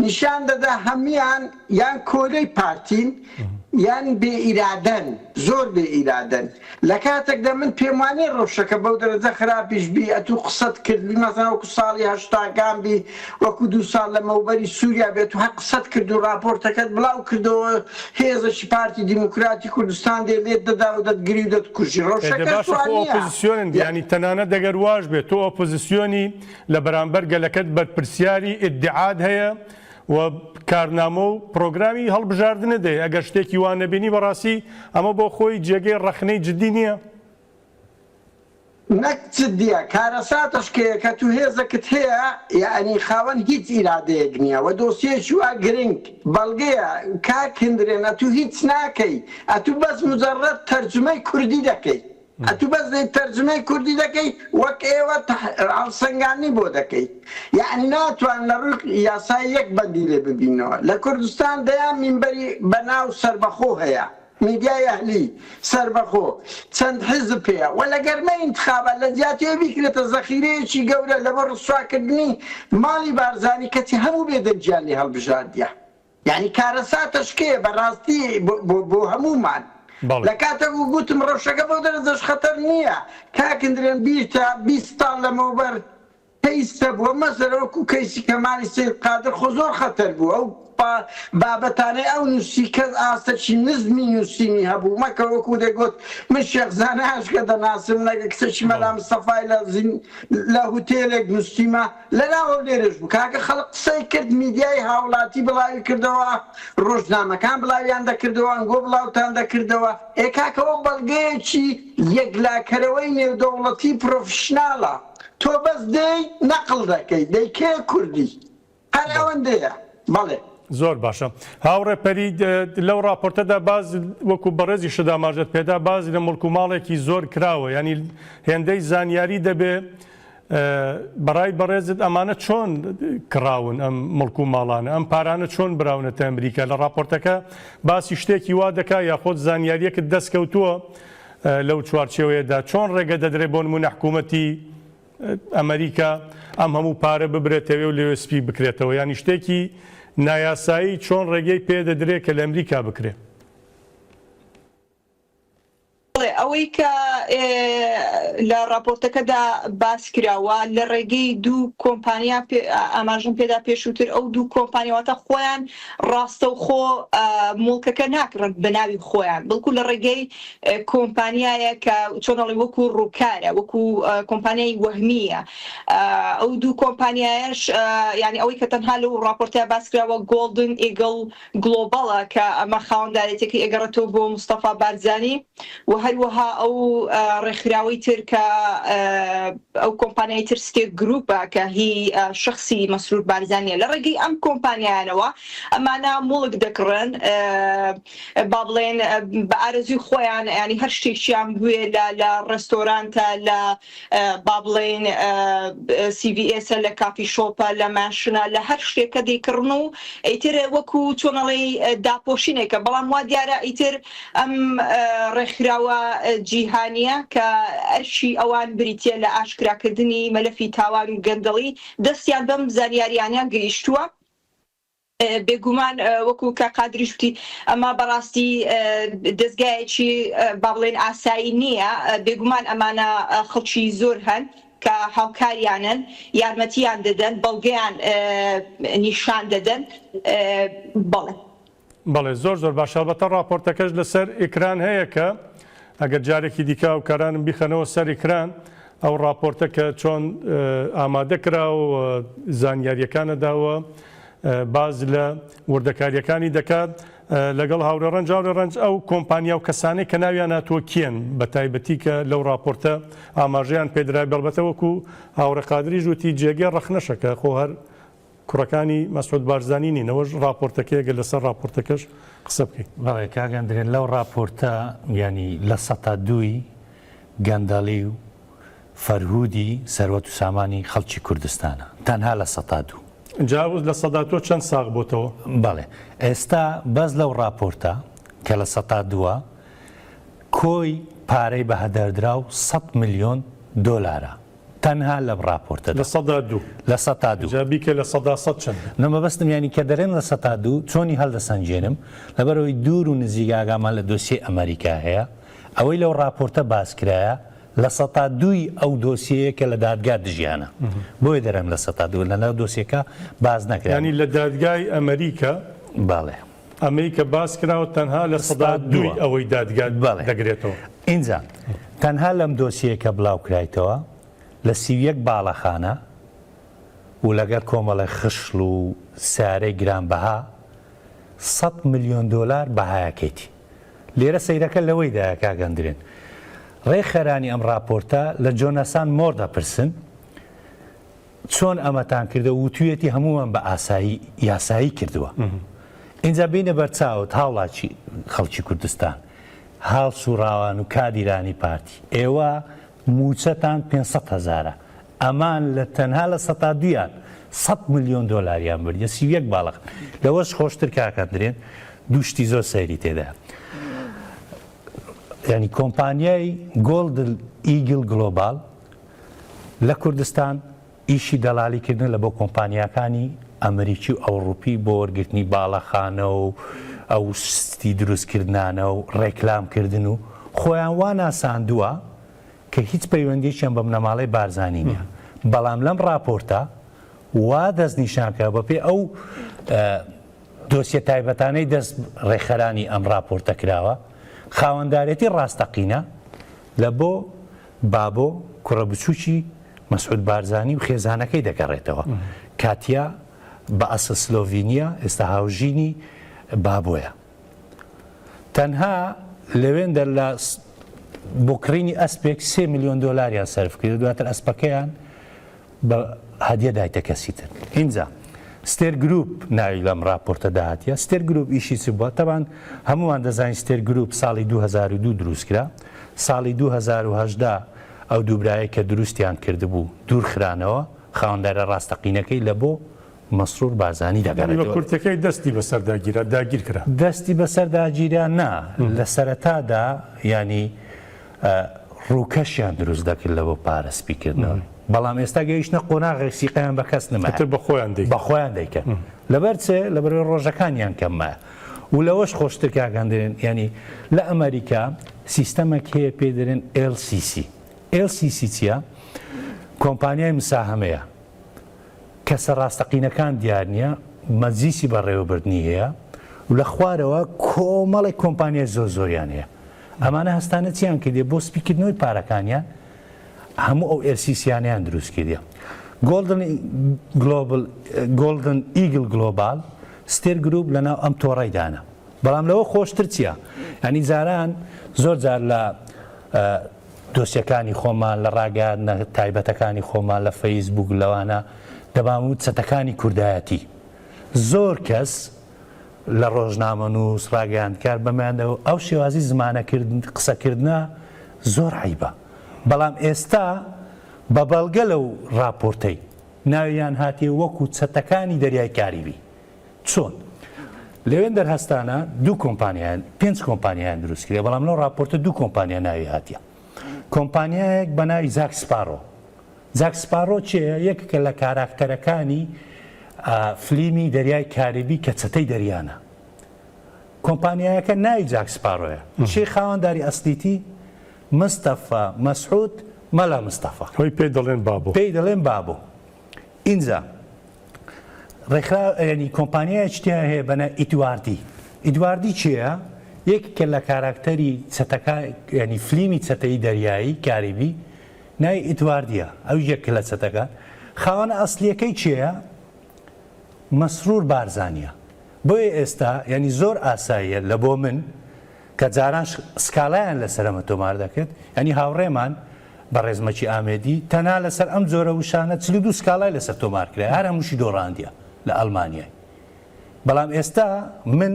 نیشان دەدا هەموان یان کۆیلەی پارتین یان بێ ئیرادەن زۆر بێ ئیرادەن لە کاتێکدا من پێم وانیە ڕەوشەکە بەو دەرەجە خراپیش بی ئەتوو قسەت کرد بی مەسەلەن وەکو ساڵی هەشتاکان بی وەکو دوو ساڵ لەمەوبەری سوریا بێت و هەر قسەت کرد و ڕاپۆرتەکەت بڵاو کردەوە هێزەکی پارتی دیموکراتی کوردستان دێ لێت دەدا و دەتگری و دەتکوژی ئێ دە ڕەوشەکەش باشە وا خۆ نیە ئۆپۆزسیۆنن یانی تەنانەت ئەگەر واش بێت تۆ ئۆپۆزسیۆنی لە بەرامبەر گەلەکەت بەرپرسیاری ئیدعات هەیە و کارنامە و پرۆگرامی هەڵبژاردنت هەیە، ئەگەر شتێکی وا نەبینی بەڕاستی ئەمە بۆ خۆی جێگەی ڕەخنەی جدی نییە؟ نەک جدیە، کارەساتەش کەیە کە تو هێزەکت هەیە یەعنی خاوەن هیچ ئیرادەیەک نییە و دۆسیەیەکی وا گرنگ بەڵگەیە کاک هندرێن ئەتو هیچ ناکەی ئەتو بەس مجەڕەد تەرجومەی کوردی دەکەی. ئەتو بەس دەی تەرجمەی کوردی دەکەی وەک ئێوە هەڵسەنگاندنی بۆ دەکەی یەعنی ناتوان لە ڕووی یاسای یەک بەندی لێ ببینەوە لە کوردستان دەیان مینبەری بەناو سەربەخۆ هەیە میدیای ئەهلی سەربەخۆ چەند حیزب هەیە وە لە گەرمەی ئینتخابات لە جیاتی ئەوەی بیکرێتە زەخیرەیەکی گەورە لەبۆ ڕسواکردنی ماڵی بارزانی کەچی هەموو بێدەنگیان لێ هەڵبژاردیە. یانی کارەساتە شکەیە بەڕاستی بۆ هەموومان لە کاتێک و گوتم ڕەوشەکە بەو دەرەجەش خەتەر نییە کاک هندرێن بیرتە 20 ساڵ لەمەوبەر کەیس هەبووە مەسەلە وەکو کەیسی کەمالی سەید قادر خۆ زۆر خەتەر بوو ئەو بابەتانەی ئەو نووسی کەس ئاستەکی نزمی نووسینی هەبوو مەکە وەکو دەگوت من شێخ زاناشکە دەناسم لەگە کچەکی مەلا مستەفای لە لە هوتێلێک نووسیمە لەناو هەولێرش بوو کاکە خەڵک قسەی کرد میدیای هاوڵاتی بڵاوی کردەوە ڕۆژنامەکان بڵاویان دەکردەوە ئەنگۆ بڵاوتان دەکردەوە ئێ کاکە ئەوە بەڵگەیەکی یەکلاکەرەوەی نێودەوڵەتی پرۆفیشناڵە تۆ بەس دێی نەقڵ دەکەی دەیکەیە کوردی هەر ئەوەندەیە بەڵێ. زۆر باشە هاوڕێ پەری لەو ڕاپۆرتەدا باز وەکو بەڕێزیشت ئاماژەت پێدا باز لە موڵک و ماڵێکی زۆر کراوە یانی هێندەی زانیاری دەبێ بەڕای بەڕێزت ئەمانە چۆن کڕاون ئەم مڵک و ماڵانە ئەم پارانە چۆن براونەتە ئەمریکا لە ڕاپۆرتەکە باسی شتێکی وا دەکا یاخۆت زانیاریەکت دەست کەوتووە لەو چوارچێوەیەدا چۆن ڕێگە دەدرێت بۆ نمونە حکوومەتی ئەمریکا ئەم هەموو پارە ببرێتەوێ و لەوێ سپی بکرێتەوە یانی شتێکی نایاسایی چۆن ڕێگەی پێ دەدرێت کە لە ئەمریکا بکرێت؟ بەڵێ، ئەوەی کە لە ڕاپۆرتەکەدا باس کراوە لە ڕێگەی دوو کۆمپانیا ئاماژەم پێدا پێشووتر ئەو دوو کۆمپانیا واتە خۆیان ڕاستەوخۆ موڵکەکە ناکڕن بە ناوی خۆیان بەڵکو لە ڕێگەی کۆمپانیایە کە چۆن ئەڵێ وەکو ڕووکارە وەکو کۆمپانیای وەهمیە ئەو دوو کۆمپانیایەش یعنی ئەوەی کە تەنها لەو ڕاپۆرتە باس کراوە گۆڵدن ئیگڵ گڵۆبەڵە کە ئەمە خاوەندارێتیەکەی ئەگەڕێتەوە بۆ مستەفا بارزانی و هەروەها. هەروەها ئەو ڕێکخراوەی تر کە ئەو کۆمپانیای تر ستێک گروپە کە هی شخصی مەسرور بارزانیە لە ڕێگەی ئەم کۆمپانیانەوە ئەمانە موڵک دەکڕن با بڵێن بە ئارەزوی خۆیان ینی هەر شتێکیان بوێ لە لە ڕێستۆرانتە لە با بڵێین CVS ە لە coffee shop ە لە mansion ە لە هەر شتێکە دەیکڕن و ئیتر وەکو چۆنەڵی داپۆشینێکە بەڵام وا دیارە ئیتر ئەم ڕێکخراوە جیهانیە کە ئەرکی ئەوان بریتە لە ئاشکراکردنی مەلەفی تاوان و گەندەڵی دەستیان بەم زانیاریانە گەیشتووە. بێگومان وەکو کاک قادریش وتی ئەمە بەڕاستی دەزگایەکی با بڵێن ئاسایی نییە، بێگومان ئەمانە خەڵکی زۆر هەن کە هاوکاریانن، یارمەتیان دەدەن، بەڵگەیان نیشان دەدەن، بەڵێ. بەڵێ زۆر زۆر باشە ئەڵبەتە ڕاپۆرتەکەش لەسەر ئیکران هەیە کە ئەگەر جارێکی دیکە هاوکارانم بیخەنەوە سەر ئیکران ئەو ڕاپۆرتە کە چۆن ئامادە کرا و زانیاریەکانە داوە باز لە وردەکاریەکانی دەکات لەگەڵ هاورێ ڕەنج هاورێ ڕەنج ئەو کۆمپانیا و کەسانەی کە ناویان هاتووە کێن بە تایبەتی کە لەو ڕاپۆرتە ئاماژەیان پێدرا بەڵبەتە وەکو هاوڕێ قادریش وتی جێگەی ڕەخنەشە کە خۆ هەر کوڕەکانی مەسعود بارزانی نین، ئەوەش ڕاپۆرتەکەیە گەر لەسەر ڕاپۆرتەکەش قسە بکەین. بەڵێ کاک ئەندرێ لەو ڕاپۆرتە یانی لە سەتا دووی گەندەڵی و فەرهودی سەروەت و سامانی خەڵکی کوردستانە تەنها لە سەتا دوو. جا ئەو لە سەدا تۆ چەند ساغ بۆتەوە؟ بەڵێ ئێستا بەس لەو ڕاپۆرتە کە لە سەتا دووە کۆی پارەی بەهەدەردراو سەد ملیۆن دۆلارە. تەنها لەم ڕاپۆرتەدا. 2%. 2%. جا بیکە 100% چەندە؟ نا مەبەستم یانی کە دەرێم 2% چۆنی هەلدەسەنگێنم لەبەرئەوەی دوور و نزیک ئاگامان لە دۆسیەی ئەمەریکا هەیە ئەوەی لەو ڕاپۆرتە باس کرایە 2% ی ئەو دۆسیەیە کە لە دادگا دژیانە بۆیە دەرێم 2% لەناو دۆسیەکە باس نەکرا. یانی لە دادگای ئەمەریکا؟ بەڵێ. ئەمەی کە باس کراوە تەنها 2% ی ئەوەی دادگا دەگرێتەوە. ئینجا تەنها لەم دۆسیەیە کە بڵاو کرایتەوە لە 31 باڵەخانە و لەگەڵ کۆمەڵێ خشڵ و سەیارەی گرانبەها 100 ملیۆن دۆلار بەهایەکەیتی. لێرە سەیرەکە لەوەیدایە کاک ئەندرێن ڕێکخەرانی ئەم ڕاپۆرتە لە جۆناسان مۆر دەپرسن چۆن ئەمەتان کردە وتویەتی هەموومان بە ئاسایی یاسایی کردووە ئینجا بینە بەرچاوت هاوڵاتی خەڵکی کوردستان هاڵسوڕاوان و کادیرانی پارتی ئێوە موچەتان 500 هەزارە ئەمان لە تەنها لە سەتا دویان 100 ملیۆن دۆلاریان بردیە 31 باڵق لەوەش خۆشتر کاکە درێن دوو شتی زۆر سەیری تێدا ینی کۆمپانیای گۆڵدن ئیگل گلۆبال لە کوردستان ئیشی دەڵالی کردن لە بۆ کۆمپانیاکانی ئەمریکی و ئەوڕوپی بۆ وەرگرتنی باڵەخانە و ئەو ستی دروست کردنانە و ڕێکلام کردن و خۆیان وا ناساندووە کە هیچ پەیوەندیەکیان بە بنەماڵەی بارزانی نیە بەڵام لەم ڕاپۆرتە وا دەستنیشان کرا بەپێ ئەو دۆسیە تایبەتانەی دەست ڕێکخەرانی ئەم ڕاپۆرتە کراوە خاوەندارێتی ڕاستەقینە لە بۆ بابۆ کوڕە بچووکی مەسعود بارزانی و خێزانەکەی دەگەڕێتەوە. کاتیا بە ئەسڵ سلۆڤینییە، ئێستا هاوژینی بابۆیە. تەنها لەوێندەر لە بۆ کڕینی ئەسپێک سێ ملیۆن دۆلاریان سەرف کرد، دواتر ئەسپەکەیان بە هەدیە دایتە کەسی تر. ئینجا ستێر گروپ ناوی لەم ڕاپۆرتەدا هاتیە. ستێر گروپ ئیشی چ بووە؟ تەبان هەموومان دەزانین ستێر گروپ ساڵی 2002 دروست کرا. ساڵی 2018 ئەو دوو برایەی کە دروستیان کردبوو دوور خرانەوە، خاوەندارە ڕاستەقینەکەی لە بۆ مەسرور بارزانی یانی بە دەگەڕێتەوە. کورتەکەی دەستی بەسەردا گیرا، داگیر کرا. دەستی بەسەردا گیرا نا، لە سەرەتادا یانی ڕووکەشیان دروست دەکرد لە بۆ پارە سپی کردنەوەی بەڵام ئێستا گەیشتنە قۆناغێک سیقەیان بە کەس نەمایە ئیتر بە خۆیان دەیکەن. بە خۆیان دەیکەن لەبەر چ لەبەرئەوەی ڕۆژەکانیان کەم مایە و لەوەش خۆشتر کاک هەندرێن یانی لە ئەمەریکا سیستەمێک هەیە پێی دەرێن LCC LCC چییە کۆمپانیای مساهەمەیە کەسە ڕاستەقینەکان دیار نییە، مەجلیسی بەڕێوەبردنی هەیە و لە خوارەوە کۆمەڵێک کۆمپانیای زۆر زۆریان هەیە. ئەمانە هەستانە چیان کردیە بۆ سپیکردنەوەی پارەکانیان هەموو ئەو LCC یانەیان دروست کردیە. گۆڵدن گلۆبل گۆڵدن ئیگل گلۆبال ستێر گروپ لەناو ئەم تۆڕەی دانا. بەڵام لەوە خۆشتر چییە؟ یانی جاران زۆر جار لە. دۆسیەکانی خۆمان لە ڕاگەیاندنە تایبەتەکانی خۆمان لە فەیسبوک لەوانە دەمانوت چەتەکانی کوردایەتی. زۆر کەس لە ڕۆژنامەنووس، ڕاگەیاندکار بەمیان دەوت ئەو شێوازی زمانە قسەکردنە زۆر عەیبە. بەڵام ئێستا بە بەڵگە لەو ڕاپۆرتەی ناویان هاتیە وەکو چەتەکانی دەریای کاریبی. چۆن؟ لەوێندەر هەستانە دوو کۆمپانیایان پێنج کۆمپانیایان دروست کرد بەڵام لەو ڕاپۆرتە دوو کۆمپانیا ناوی هاتیە کۆمپانیایەک بە ناوی جاک سپارۆ جاک سپارۆ چێە یەکێکە لە کاراکتەرەکانی فلیمی دەریای کاریبی کە چەتەی دەریانە کۆمپانیایەکە ناوی جاک سپارۆیە چی خاوەنداری ئەسلیتی مستەفا مەسعود مەلا مستەفا خۆی پێی دەڵێن بابۆ پێی دەڵێن بابۆ ئینجا ڕێکخراو یانی کۆمپانیایەکی تیا هەیە بە ناوی ئیدواردی ئیدواردی کێیە یەکێکە لە کاراکتەری چەتەکە ینی فلیمی چەتەی دەریایی کاریبی ناوی ئیدواردیە ئەو یەک لە چەتەکە خاوەنە ئەسلیەکەی کێیە مەسرور بارزانیە بۆیە ئێستا ینی زۆر ئاساییە لە بۆ من کە جاران سکاڵایان لەسەر ئەمە تۆمار دەکرد، یانی هاوڕێمان بەڕێز مەکی ئامێدی تەنها لەسەر ئەم جۆرە وشانە 42 سکاڵای لەسەر تۆمار کرا، هەر هەمووشی دۆڕاندیە لە ئەڵمانیای. بەڵام ئێستا من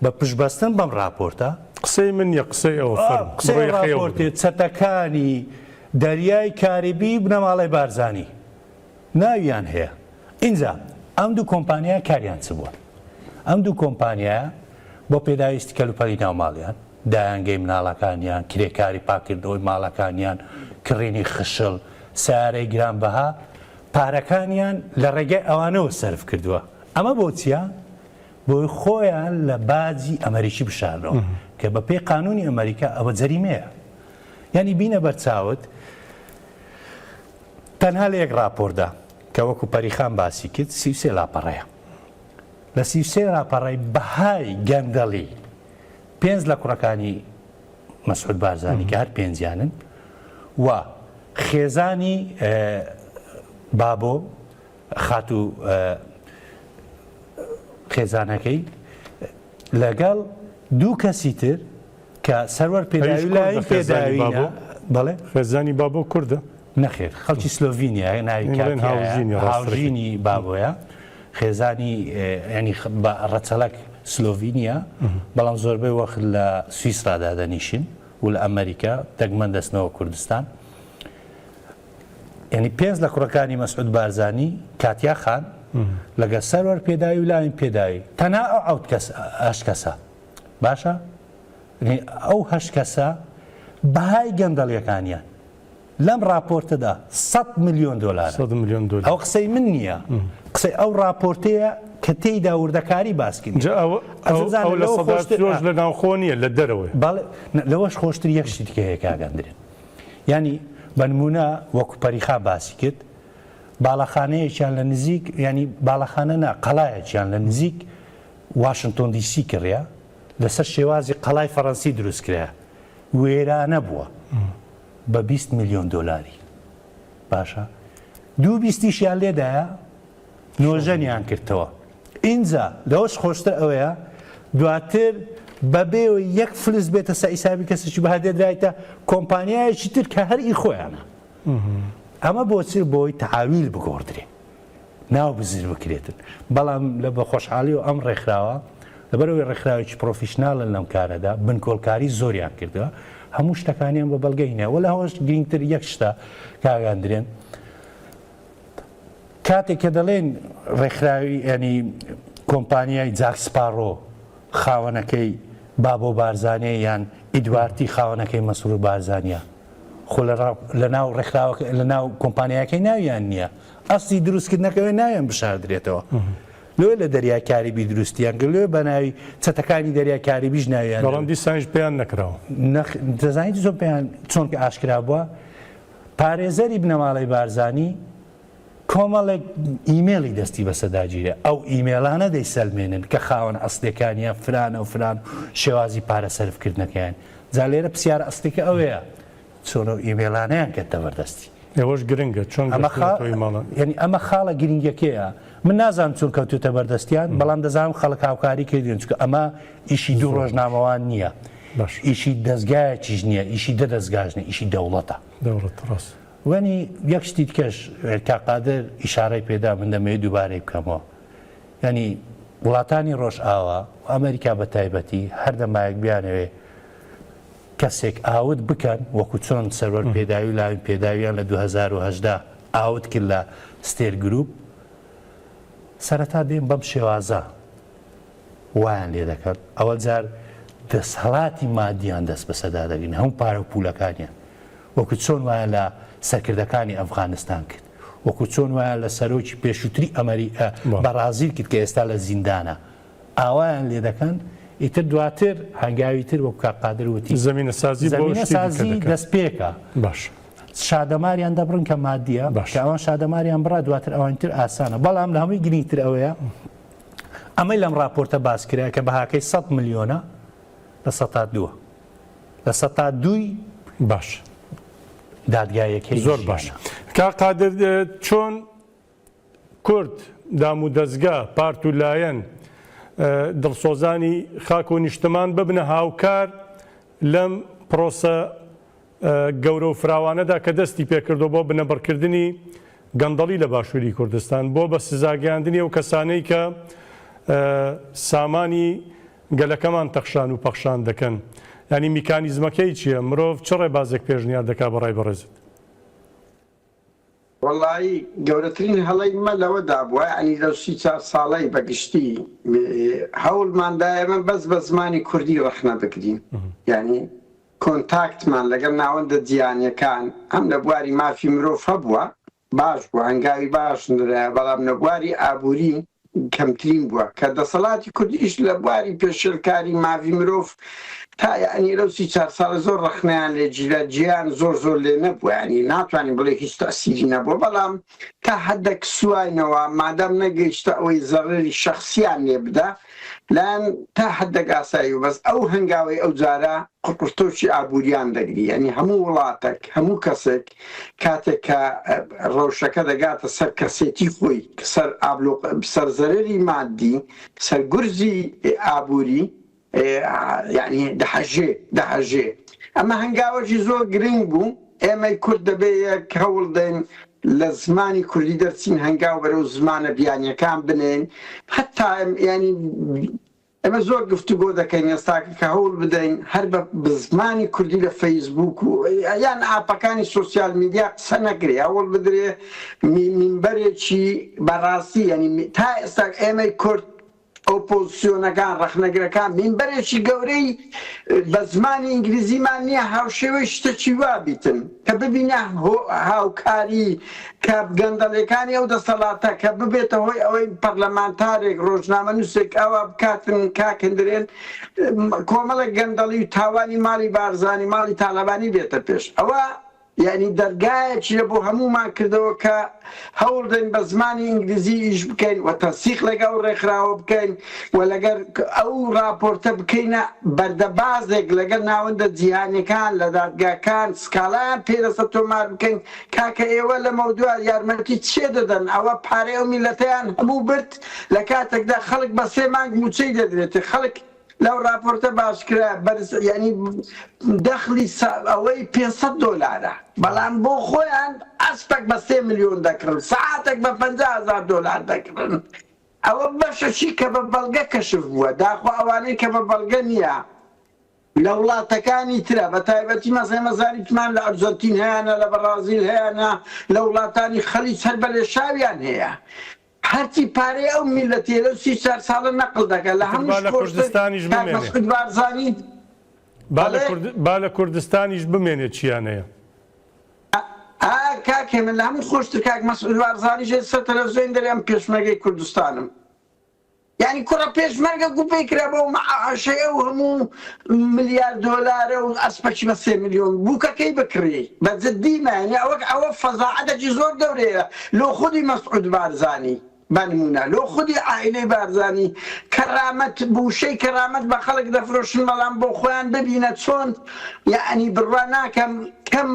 بە پشتبەستن بەم ڕاپۆرتە، قسەی من نیە قسەی ئەوە فەرموو قسەی بڕۆ یەخەی ئەو ڕاپۆرتێ بگرە. چەتەکانی دەریای کاریبی بنەماڵەی بارزانی ناویان هەیە. ئینجا ئەم دوو کۆمپانیایە کاریان چ بووە؟ ئەم دوو کۆمپانیایە بۆ پێداویستی کەلوپەلی ناو ماڵیان، دایەنگەی مناڵەکانیان، کرێکاری پاککردنەوەی ماڵەکانیان، کڕینی خشڵ، سەیارەی گرانبەها، پارەکانیان لە ڕێگای ئەوانەوە سەرف کردووە. ئەمە بۆ چییە؟ بۆی خۆیان لە باجی ئەمەریکی بشارنەوە کە بە پێی قانوونی ئەمەریکا ئەوە جەریمەیە. یانی بینە بەرچاوت تەنها لە یەک ڕاپۆرتدا کە وەکو پەریخان باسی کرد 33 لاپەڕەیە لە 33 لاپەڕەی بەهای گەندەڵی پێنج لە کوڕەکانی مەسعود بارزانی کە هەر پێنجیانن و خێزانی بابۆ خاتوو خێزانەکەی لەگەڵ دوو کەسی تر کە سەروەر پێداوی لای پێداوینە بەڵێ خێزانی بابۆ کوردە؟ نەخێر خەڵکی سلۆڤینیا ناوی هاوژینی بابۆیە خێزانی ینی بە ڕەچەڵەک سلۆڤینیا بەڵام زۆربەی وەخت لە سویسرا دادەنیشن و لە ئەمریکا دەگمەن دەستنەوە کوردستان یعنی پێنج لە کوڕەکانی مەسعود بارزانی کاتیا خان لەگە سەروەر پێداوی و لاوین پێداوی تەنها ئەو عوت کەس هەشت کەسە باشە ئەو هەشت کەسە بەهای گەندەڵیەکانیان لەم ڕاپۆرتەدا 100 میلیۆن دلار 100 میلیۆن دلار ئەو قسەی من نییە قسەی ئەو ڕاپۆرتەیە کە تێیدا وردەکاری باسکردن جا ئەو ئەو لە سەدا لە ناوخۆ نییە لە دەرەوەی بەڵێ لەوەش خۆشتر یەک شتی دیکە هەیە کاک ئەندرێن یانی بە نموونە وەکو پەریخان باسی کرد باڵەخانەیەکیان لە نزیک ینی باڵەخانە نا قەڵایەکیان لە نزیک واشنتۆن دیسی کڕیا لەسەر شێوازی قەڵای فەڕەنسی دروست کرا وێرانە بووە بە 20 میلیۆن دۆلاری باشە دوو بیستیشیان لێدایە نۆژەنیان کردتەوە ئینجا لەوەش خۆشتر ئەوەیە دواتر بەبێ یەک فلس بێتە سە حیسابی کەسێکی بە هەدیە درایتە کۆمپانیایەکی تر کە هەر ئی خۆیانە ئەمە بۆچی بۆی تەعاویل بگۆڕدرێ ناو بزر بکرێتن بەڵام لە بە خۆشحاڵی و ئەم ڕێکخراوە لەبەرەوەی ڕێکخراوێکی professional ن لەم کارەدا بنکۆڵکاری زۆریان کردووە هەموو شتەکانیان بە بەڵگە هینە وە لە هەوەش گرنگتر یەک شتە کاک ئەندرێن کاتێک کە دەڵێن ڕێکخراوی ینی کۆمپانیای جاک سپاڕۆ خاوەنەکەی بابۆ بارزانیە یان ئیدوارتی خاوەنەکەی مەسرور بارزانیە خۆ لە ناو ڕێکخراوەکە لە ناو کۆمپانیاکەی ناویان نییە ئەسلی دروستکردنەکەوێ ناویان بشاردرێتەوە لۆ لە دەریای کاریبی دروستیان کرد لۆ بە ناوی چەتەکانی دەریای کاریبیش ناویان بەڵام دیسانیش پێیان نەکراوە دەزانیت چۆن پێیان چۆن کە ئاشکرا بووە پارێزەری بنەماڵەی بارزانی کۆمەڵێک ئیمێڵی دەستی بەسەدا گیرا، ئەو ئیمێڵانە دەیسەلمێنن کە خاوەن ئەسڵیەکانیان فرانە و فران و شێوازی پارە سەرف کردنەکەیان. جا لێرە پرسیارە ئەسڵیەکە ئەوەیە چۆن ئەو ئیمێڵانەیان کەتە بەردەستی؟ ئەوەش گرنگە چۆن ئەمە خا گەشتوونەتەوە ئیماڵان؟ یانی ئەمە خاڵە گرنگەکەیە. من نازانم چۆن کەوتووتە بەردەستیان، بەڵام دەزانم خەڵک هاوکاری کردوون، چونکە ئەمە ئیشی دوو ڕۆژنامەوان نییە. باش. ئیشی دەزگایەکیش نییە، ئیشی دە دەزگاش نییە، ئیشی دەوڵەتە. دەوڵەت، ڕاست. وەنی یەک شتی دیکەش کاک قادر ئیشارەی پێدا من دەمەوێت دووبارەی بکەمەوە. یانی وڵاتانی ڕۆژئاوا و ئەمەریکا بە تایبەتی هەر دەمایەک بیانەوێ کەسێک ئاوت بکەن وەکو چۆن سەروەر پێداوی و لاوین پێداویان لە 2018 ئاوت کرد لە ستێر گروپ سەرەتا دێن بەم شێوازە وایان لێ دەکەن ئەوە جار دەسهڵاتی مادیان دەست بەسەدا دەگرن هەموو پارە و پولەکانیان وەکو چۆن وایان لە سەرکردەکانی ئەفغانستان کرد وەکو چۆن وایان لە سەرۆکی پێشووتری ئەمەری بەڕازیل کرد کە ئێستا لە زیندانە ئاوایان لێ دەکەن ئیتر دواتر هەنگاوی تر وەکو کاک قادر وتی زەمینەسازی بۆ زەمینە شتی دیکە سازی دەکەن. دەستپێکە باش. شادەماریان دەبڕن کە مادیە باش. کە ئەوان شادەماریان بڕا دواتر ئەوانی تر ئاسانە بەڵام لە هەمووی گرنگتر ئەوەیە ئەمەی لەم ڕاپۆرتە باس کرا کە بەهاکەی 100 ملیۆنە لە سەتا دووە لە سەتا دووی باش. دادگایەکەی زۆر باش ژیانە. کاک قادر چۆن کورد، دامودەزگا، پارت و لایەن، دڵسۆزانی خاک و نیشتمان ببنە هاوکار لەم پرۆسە گەورە و فراوانەدا کە دەستی پێکردووە بۆ بنەبڕکردنی گەندەڵی لە باشووری کوردستان، بۆ بە سزاگەیاندنی ئەو کەسانەی کە سامانی گەلەکەمان تەخشان و پەخشان دەکەن. یانی میکانیزمەکەی چییە؟ مرۆڤ چ ڕێبازێک پێشنیار دەکا بە ڕای بەڕێزت؟ وەڵایی گەورەترین هەڵەی مە لەوەدا بووە یانی لەو 34 ساڵەی بە گشتی هەوڵمان دا ئێمە بەس بە زمانی کوردی ڕەخنە بگرین یانی کۆنتاکتمان لەگەڵ ناوەندە جیهانیەکان هەم لە بواری مافی مرۆڤ هەبووە باش بووە هەنگاوی باش نرایە بەڵام لە بواری ئابووری کەمترین بووە کە دەسەڵاتی کوردیش لە بواری پێشێلکاری ماڤی مرۆڤ تا یانی لەو 34 ساڵە زۆر ڕەخنەیان لێ گیرا جێیان زۆر زۆر لێ نەبووە یانی ناتوانین بڵێ هیچ تەسیری نەبووە بەڵام تا حدێک سواینەوە مادام نەگەیشتە ئەوەی زەرەری شەخسیان لێ بدا لایەن تا حدێک ئاسایی و بەس ئەو هەنگاوەی ئەو جارە قڕقڕتۆکی ئابووریان دەگری یانی هەموو وڵاتەک هەموو کەسێک کاتێک کە ڕەوشەکە دەگاتە سەر کەسێتی خۆی، سەر ئابلۆق، سەر زەرەری مادی، سەر گورزی ئابووری، یانی دەهەژێ، دەهەژێ. ئەمە هەنگاوەکی زۆر گرنگ بوو. ئێمەی کورد دەبێ یەک هەوڵ دەین لە زمانی کوردی دەرچین، هەنگاو بەرەو زمانە بیانییەکان بنێین. هەتا یانی ئێمە زۆر گفتوگۆ دەکەین ئێستاکە کە هەوڵ بدەین هەر بە زمانی کوردی لە فەیسبووک و یان ئاپەکانی سۆسیال میدیا قسە نەکرێ هەوڵ بدرێ مینبەرێکی بەڕاستی یعنی تا ئێستا ئێمەی کورد ئۆپۆزسیۆنەکان ڕەخنەگرەکان مینبەرێکی گەورەی بە زمانی ئینگلیزیمان نییە هاوشێوەی شتەکی وا بیتن کە ببینە هاوکاری کە گەندەڵیەکانی ئەو دەسەڵاتە کە ببێتە هۆی ئەوەی پەرلەمانتارێک ڕۆژنامەنووسێک ئەوە بکاتن کاک هندرێن کۆمەڵێک گەندەڵی و تاوانی ماڵی بارزانی ماڵی تاڵەبانی بێتە پێش ئەوە یعنی دەرگایەکی لە بۆ هەموومان کردەوە کە هەوڵدەین بە زمانی ئینگلیزی ئیش بکەین و تەنسیق لەگەڵ ئەو ڕێکخراوە بکەین و لەگەر ئەو ڕاپۆرتە بکەینە بەردەبازێک لەگەڵ ناوەندە جیهانیەکان لە دادگاکان سکاڵایان پێ لەسەر تۆمار بکەین کاکە ئێوە لەمەودوا یارمەتی چێ دەدەن ئەوە پارەی ئەو میلەتەیان هەموو برد لە کاتێکدا خەڵک بە سێ مانگ موچەی دەدرێتێ خەڵک لەو ڕاپۆرتە باشکرا بەرز یعنی دەخلی ئەوەی 500 دۆلارە بەڵام بۆ خۆیان ئەسپەک بە سێ ملیۆن دەکڕن سەعاتێک بە 50 هەزار دۆلار دەکڕن ئەوە بەشەکی کە بە بەڵگە کەشف بووە داخوا ئەوانەی کە بە بەڵگە نییە لە وڵاتەکانی ترە بە تایبەتی مەسەلەن ئێمە زانیتمان لە ئەرجەنتین هەیانە لە بەڕازیل هەیانە لە وڵاتانی خەلیج هەر بە لێشاویان هەیە هەرچی پارەی ئەو میللەتەیە لەو 34 ساڵە نەقل دەکات لە ئیتر با هەمووش لە خۆشتر کوردستانیش کاک بمێنێ. مەسعود بارزانی با لە بەڵێ کورد با لە کوردستانیش بمێنێ چیان هەیە. ئا کاک هێمن لە هەموو خۆشتر کاک مەسعود بارزانیش ئێستا تەلەفزیۆن دەرێ ئەم پێشمەرگەی کوردستانم. یانی کوڕە پێشمەرگە گو پێی کرا بەو مەعاشەی ئەو هەموو ملیار دۆلارە و ئەسپەکی بە سێ ملیۆن بووکەکەی بکڕی بە جدی مە یانی ئەوە ئەوە فەزاعەتێکی زۆر گەورەیە لۆ خودی مەسعود بارزانی بە نموونە لۆ خودی عائیلەی بارزانی کەرامەت بووشەی کەرامەت بە خەڵک دەفرۆشن بەڵام بۆ خۆیان ببینە چۆن یانی بڕوا ناکەم کەم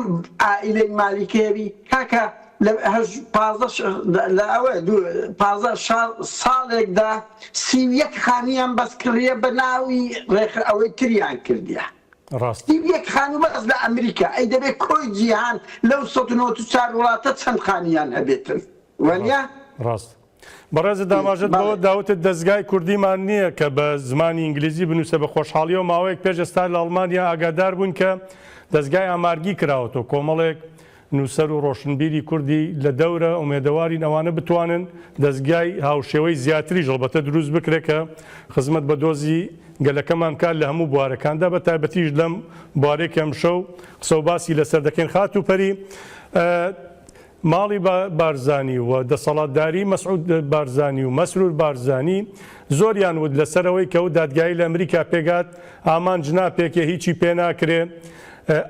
عائیلەی مالیکێری کاکە لە هەش 15 لە ئەوە دوو 15 ساڵێکدا 31 خانیان بەس کڕیە بە ناوی ڕێکخ ئەوەی تریان کردیە. ڕاستە. 31 خانوو بەس لە ئەمریکا، ئەی دەبێ کۆی جیهان لەو 194 وڵاتە چەند خانوویان هەبێتن؟ وانیە؟ ڕاستە. بەڕێزت ئاماژەت بەوە دا وتت دەزگای کوردیمان نییە کە بە زمانی ئینگلیزی بنووسێ، بە خۆشحاڵیەوە ماوەیەک پێش ئێستا لە ئەڵمانیا ئاگادار بووین کە دەزگای ئامارگی کراوەتەوە، کۆمەڵێک نووسەر و ڕۆشنبیری کوردی لە دەورە، ئومێدەوارین ئەوانە بتوانن دەزگای هاوشێوەی زیاتریش هەڵبەتە دروست بکرێت کە خزمەت بە دۆزی گەلەکەمان بکات لە هەموو بوارەکاندا بە تایبەتیش لەم بوارەی کە ئەمشەو قسە و باسی لەسەر دەکەین. خاتوو پەری، ماڵی بارزانی و دەسەڵاتداری مەسعود بارزانی و مەسرور بارزانی زۆریان وت لەسەر ئەوەی کە ئەو دادگایی لە ئەمریکا پێکهات ئامانج ناپێکێ هیچی پێ ناکرێ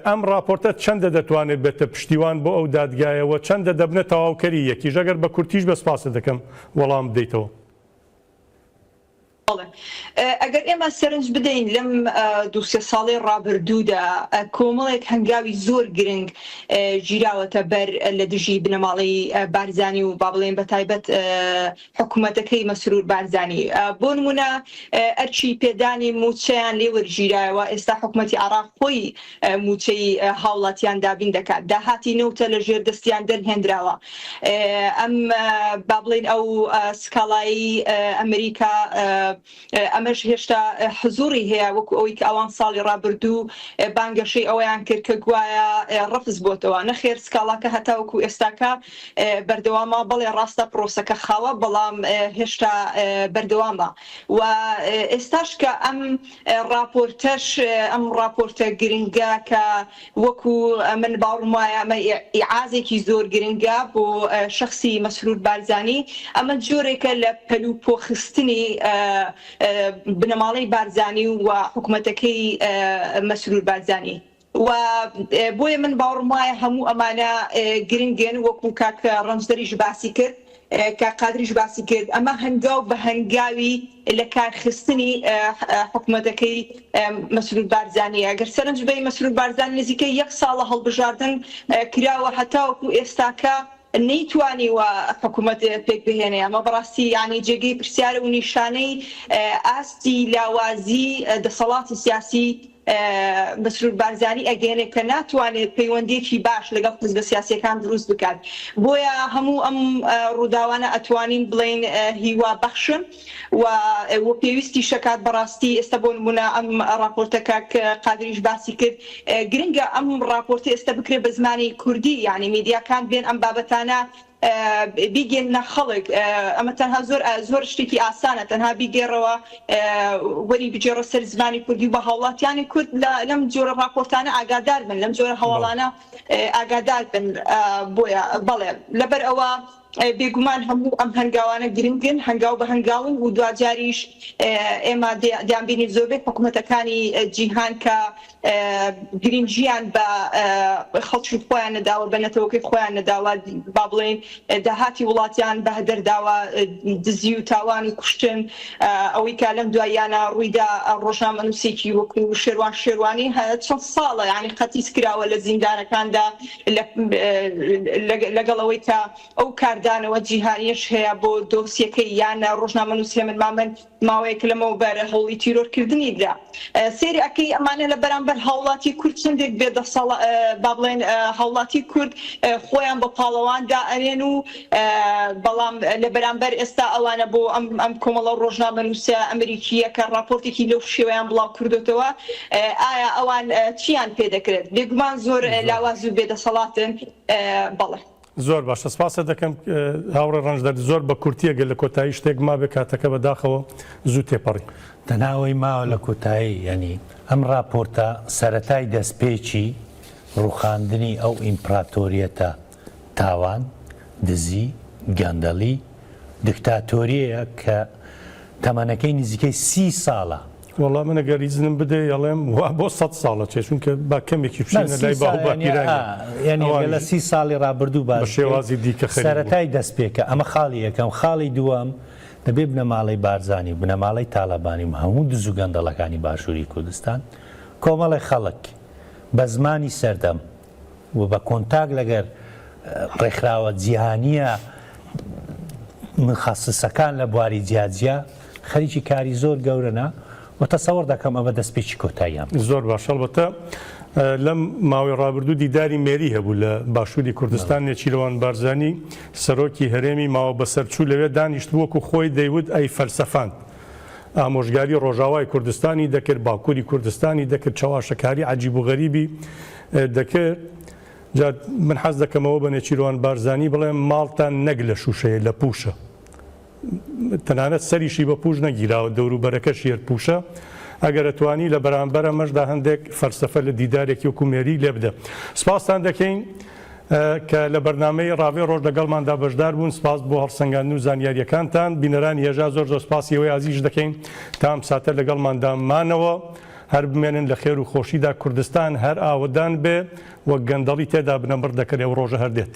ئەم ڕاپۆرتە چەندە دەتوانێت بێتە پشتیوان بۆ ئەو دادگایە و چەندە دەبنە تەواوکەری یەکیش ئەگەر بە کورتیش بە سپاست دەکەم وەڵام بدەیتەوە. بەڵێ ئەگەر ئێمە سەرنج بدەین لەم دوو سێ ساڵەی ڕابردوودا کۆمەڵێک هەنگاوی زۆر گرنگ گیراوەتە بەر لە دژی بنەماڵەی بارزانی و با بڵێین بە تایبەت حکوومەتەکەی مەسرور بارزانی بۆ نمونە ئەرکی پێدانی مووچەیان لێ وەرگیرایەوە ئێستا حکوومەتی عێراق خۆی مووچەی هاوڵاتیان دابین دەکات داهاتی نەوتە لە ژێر دەستیان دەرهێنراوە ئەم با بڵێین ئەو سکاڵایی ئەمریکا ئەمەش هێشتا حزوڕی هەیە وەکو ئەوەی کە ئەوان ساڵی ڕابردوو بانگەشەی ئەوەیان کرد کە گوایە ڕەفز بۆتەوە نەخێر سکاڵاکە هەتاوەکو ئێستاکە بەردەوامە بەڵێ ڕاستە پرۆسەکە خاوە بەڵام هێشتا بەردەوامە و ئێستاش کە ئەم ڕاپۆرتەش ئەم ڕاپۆرتە گرنگە کە وەکو من باوەڕم وایە ئەمە ئیعازێکی زۆر گرنگە بۆ شەخسی مەسرور بارزانی، ئەمە جۆرێکە لە پەلوپۆخستنی بنەماڵەی بارزانی و حکومەتەکەی مەسرور بارزانی و بۆیە من باوەڕم وایە هەموو ئەمانە گرنگن وەکو کاک ڕەنجدەریش باسی کرد. کاک قادریش باسی کرد ئەمە هەنگاو بە هەنگاوی لە کارخستنی حکومەتەکەی مەسرور بارزانیە گەر سەرنج بەی مەسرور بارزانی نزیکەی یەک ساڵە هەڵبژاردن کراوە هەتاوەکو ئێستاکە نەیتوانیوە حکومەت پێک بهێنێ ئەمە بەڕاستی یانی جێگەی پرسیارە و نیشانەی ئاستی لاوازی دەسەڵاتی سیاسی مەسرور بارزانی ئەگەیەنێت کە ناتوانێت پەیوەندیەکی باش لەگەڵ حزبە سیاسیەکان دروست بکات بۆیە هەموو ئەم ڕووداوانە ئەتوانین بڵێین هیوا بەخشن و و پێویستیشەکات بەڕاستی ئێستا بۆ نمونە ئەم ڕاپۆرتە کاک قادریش باسی کرد گرنگە ئەم ڕاپۆرتە ئێستا بکرێت بە زمانی کوردی یعنی میدیاکان بێن ئەم بابەتانە بیگەێننە خەڵک ئەمە تەنها زۆر زۆر شتێکی ئاسانە تەنها بیگێڕەوە وەری بگێڕە سەر زمانی کوردی و بە هاوڵاتیانی کورد لەم جۆرە ڕاپۆرتانە ئاگادار بن لەم جۆرە هەواڵانە ئاگادار بن بۆیە بەڵێ لەبەر ئەوە بێگومان هەموو ئەم هەنگاوانە گرنگن هەنگاو بە هەنگاون و دواجاریش ئێمە دەیانبینین زۆربەی حکومەتەکانی جیهان کە گرنگیان بە خەڵکی خۆیان نەداوە، بە نەتەوەکەی خۆیان نەداوە، با بڵێین داهاتی وڵاتیان بە هەدەر داوە، دزی و تاوان و کوشتن، ئەوەی کە لەم دواییانە ڕوویدا ڕۆژنامەنووسێکی وەکو شێروان شێروانی چەند ساڵە یانی قەتیس کراوە لە زیندانەکاندا لەگەڵ ئەوەی کە ئەو کاردانەوە جیهانیەش هەیە بۆ دۆسیەکەی یان ڕۆژنامەنووس هێمن مامەند ماوەیەک لەمەوبەر هەوڵی تیرۆرکردنی درا. سەیری ئەکەی ئەمانە لە بەرامبەر هاوڵاتی کورد چەندێک بێ دەسەڵا با بڵێن هاوڵاتی کورد خۆیان بە پاڵەوان دائەنێن و بەڵام لە بەرامبەر ئێستا ئەوانە بۆ ئەم ئەم کۆمەڵە ڕۆژنامەنووسە ئەمریکییە کە ڕاپۆرتێکی لەو شێوەیان بڵاو کردۆتەوە ئایا ئەوان چیان پێ دەکرێت؟ بێگومان زۆر لاواز و بێ دەسەڵاتن بەڵێ. زۆر باشە سپاست دەکەم هاوڕێ ڕەنجدەر زۆر بە کورتی ئەگەر لە کۆتایی شتێک مابێ کاتەکە بە داخەوە زوو تێپەڕی. تەنها ئەوەی ماوە لە کۆتایی یانی ئەم ڕاپۆرتە سەرەتای دەستپێکی ڕوخاندنی ئەو ئیمپڕاتۆریەتە تاوان، دزی، گەندەڵی، دکتاتۆریەیە کە تەمەنەکەی نزیکەی سی ساڵە. وەڵا من ئەگەر ئیزنم بدەی ئەڵێم وا بۆ سەد ساڵە چێ چونکە با کەمێکی بچینە لای باو باپیرانی یانی ئەگەر لە سی ساڵی ڕابردوو باس بە شێوازی دیکە خەریک بوون. سەرەتای دەستپێکە ئەمە خاڵی یەکەم خاڵی دووەم دەبێ بنەماڵەی بارزانی و بنەماڵەی تاڵەبانی و هەموو دز و گەندەڵەکانی باشووری کوردستان کۆمەڵێ خەڵک بە زمانی سەردەم و بە کۆنتاک لەگەر ڕێکخراوە جیهانییە مخەسسەکان لە بواری جیاجیا خەریکی کاری زۆر گەورەنە. و تەسەوەر دەکەم ئەمە دەستپێکی کۆتاییان بێت. زۆر باش هەڵبەتە لەم ماوەی ڕابردوو دیداری مێری هەبوو لە باشووری کوردستان نێچیرەوان بارزانی سەرۆکی هەرێمی ماوە بەسەرچوو لەوێ دانیشتبوو وەکو خۆی دەیوت ئەی فەلسەفاند ئامۆژگاری ڕۆژاوای کوردستانی دەکرد باکووری کوردستانی دەکرد چەواشەکاری عەجیب و غەریبی دەکرد جا من حەز دەکەمەوە بە نێچیروان بارزانی بڵێم ماڵتان نەک لە شووشەیە لە پووشە تەنانەت سەریشی بە پووش نەگیراوە، دەوروبەرەکەشی هەر پووشە. ئەگەر ئەتوانی لە بەرامبەر ئەمەشدا هەندێک فەلسەفە لە دیدارێکی وەکو مێری لێ بدە. سپاستان دەکەین کە لە بەرنامەی ڕاڤەی ڕۆژ لەگەڵماندا بەشدار بوون. سپاس بۆ هەڵسەنگاندن و زانیارییەکانتان. بینەرانی هێژا زۆر زۆر سپاسی ئێوەی ئازیزیش دەکەین تا ئەم ساتە لەگەڵماندا مانەوە. هەر بمێنن لە خێر و خۆشیدا. کوردستان هەر ئاوەدان بێ و گەندەڵی تێدا بنەبڕ دەکرێ و ڕۆژە هەر دێت.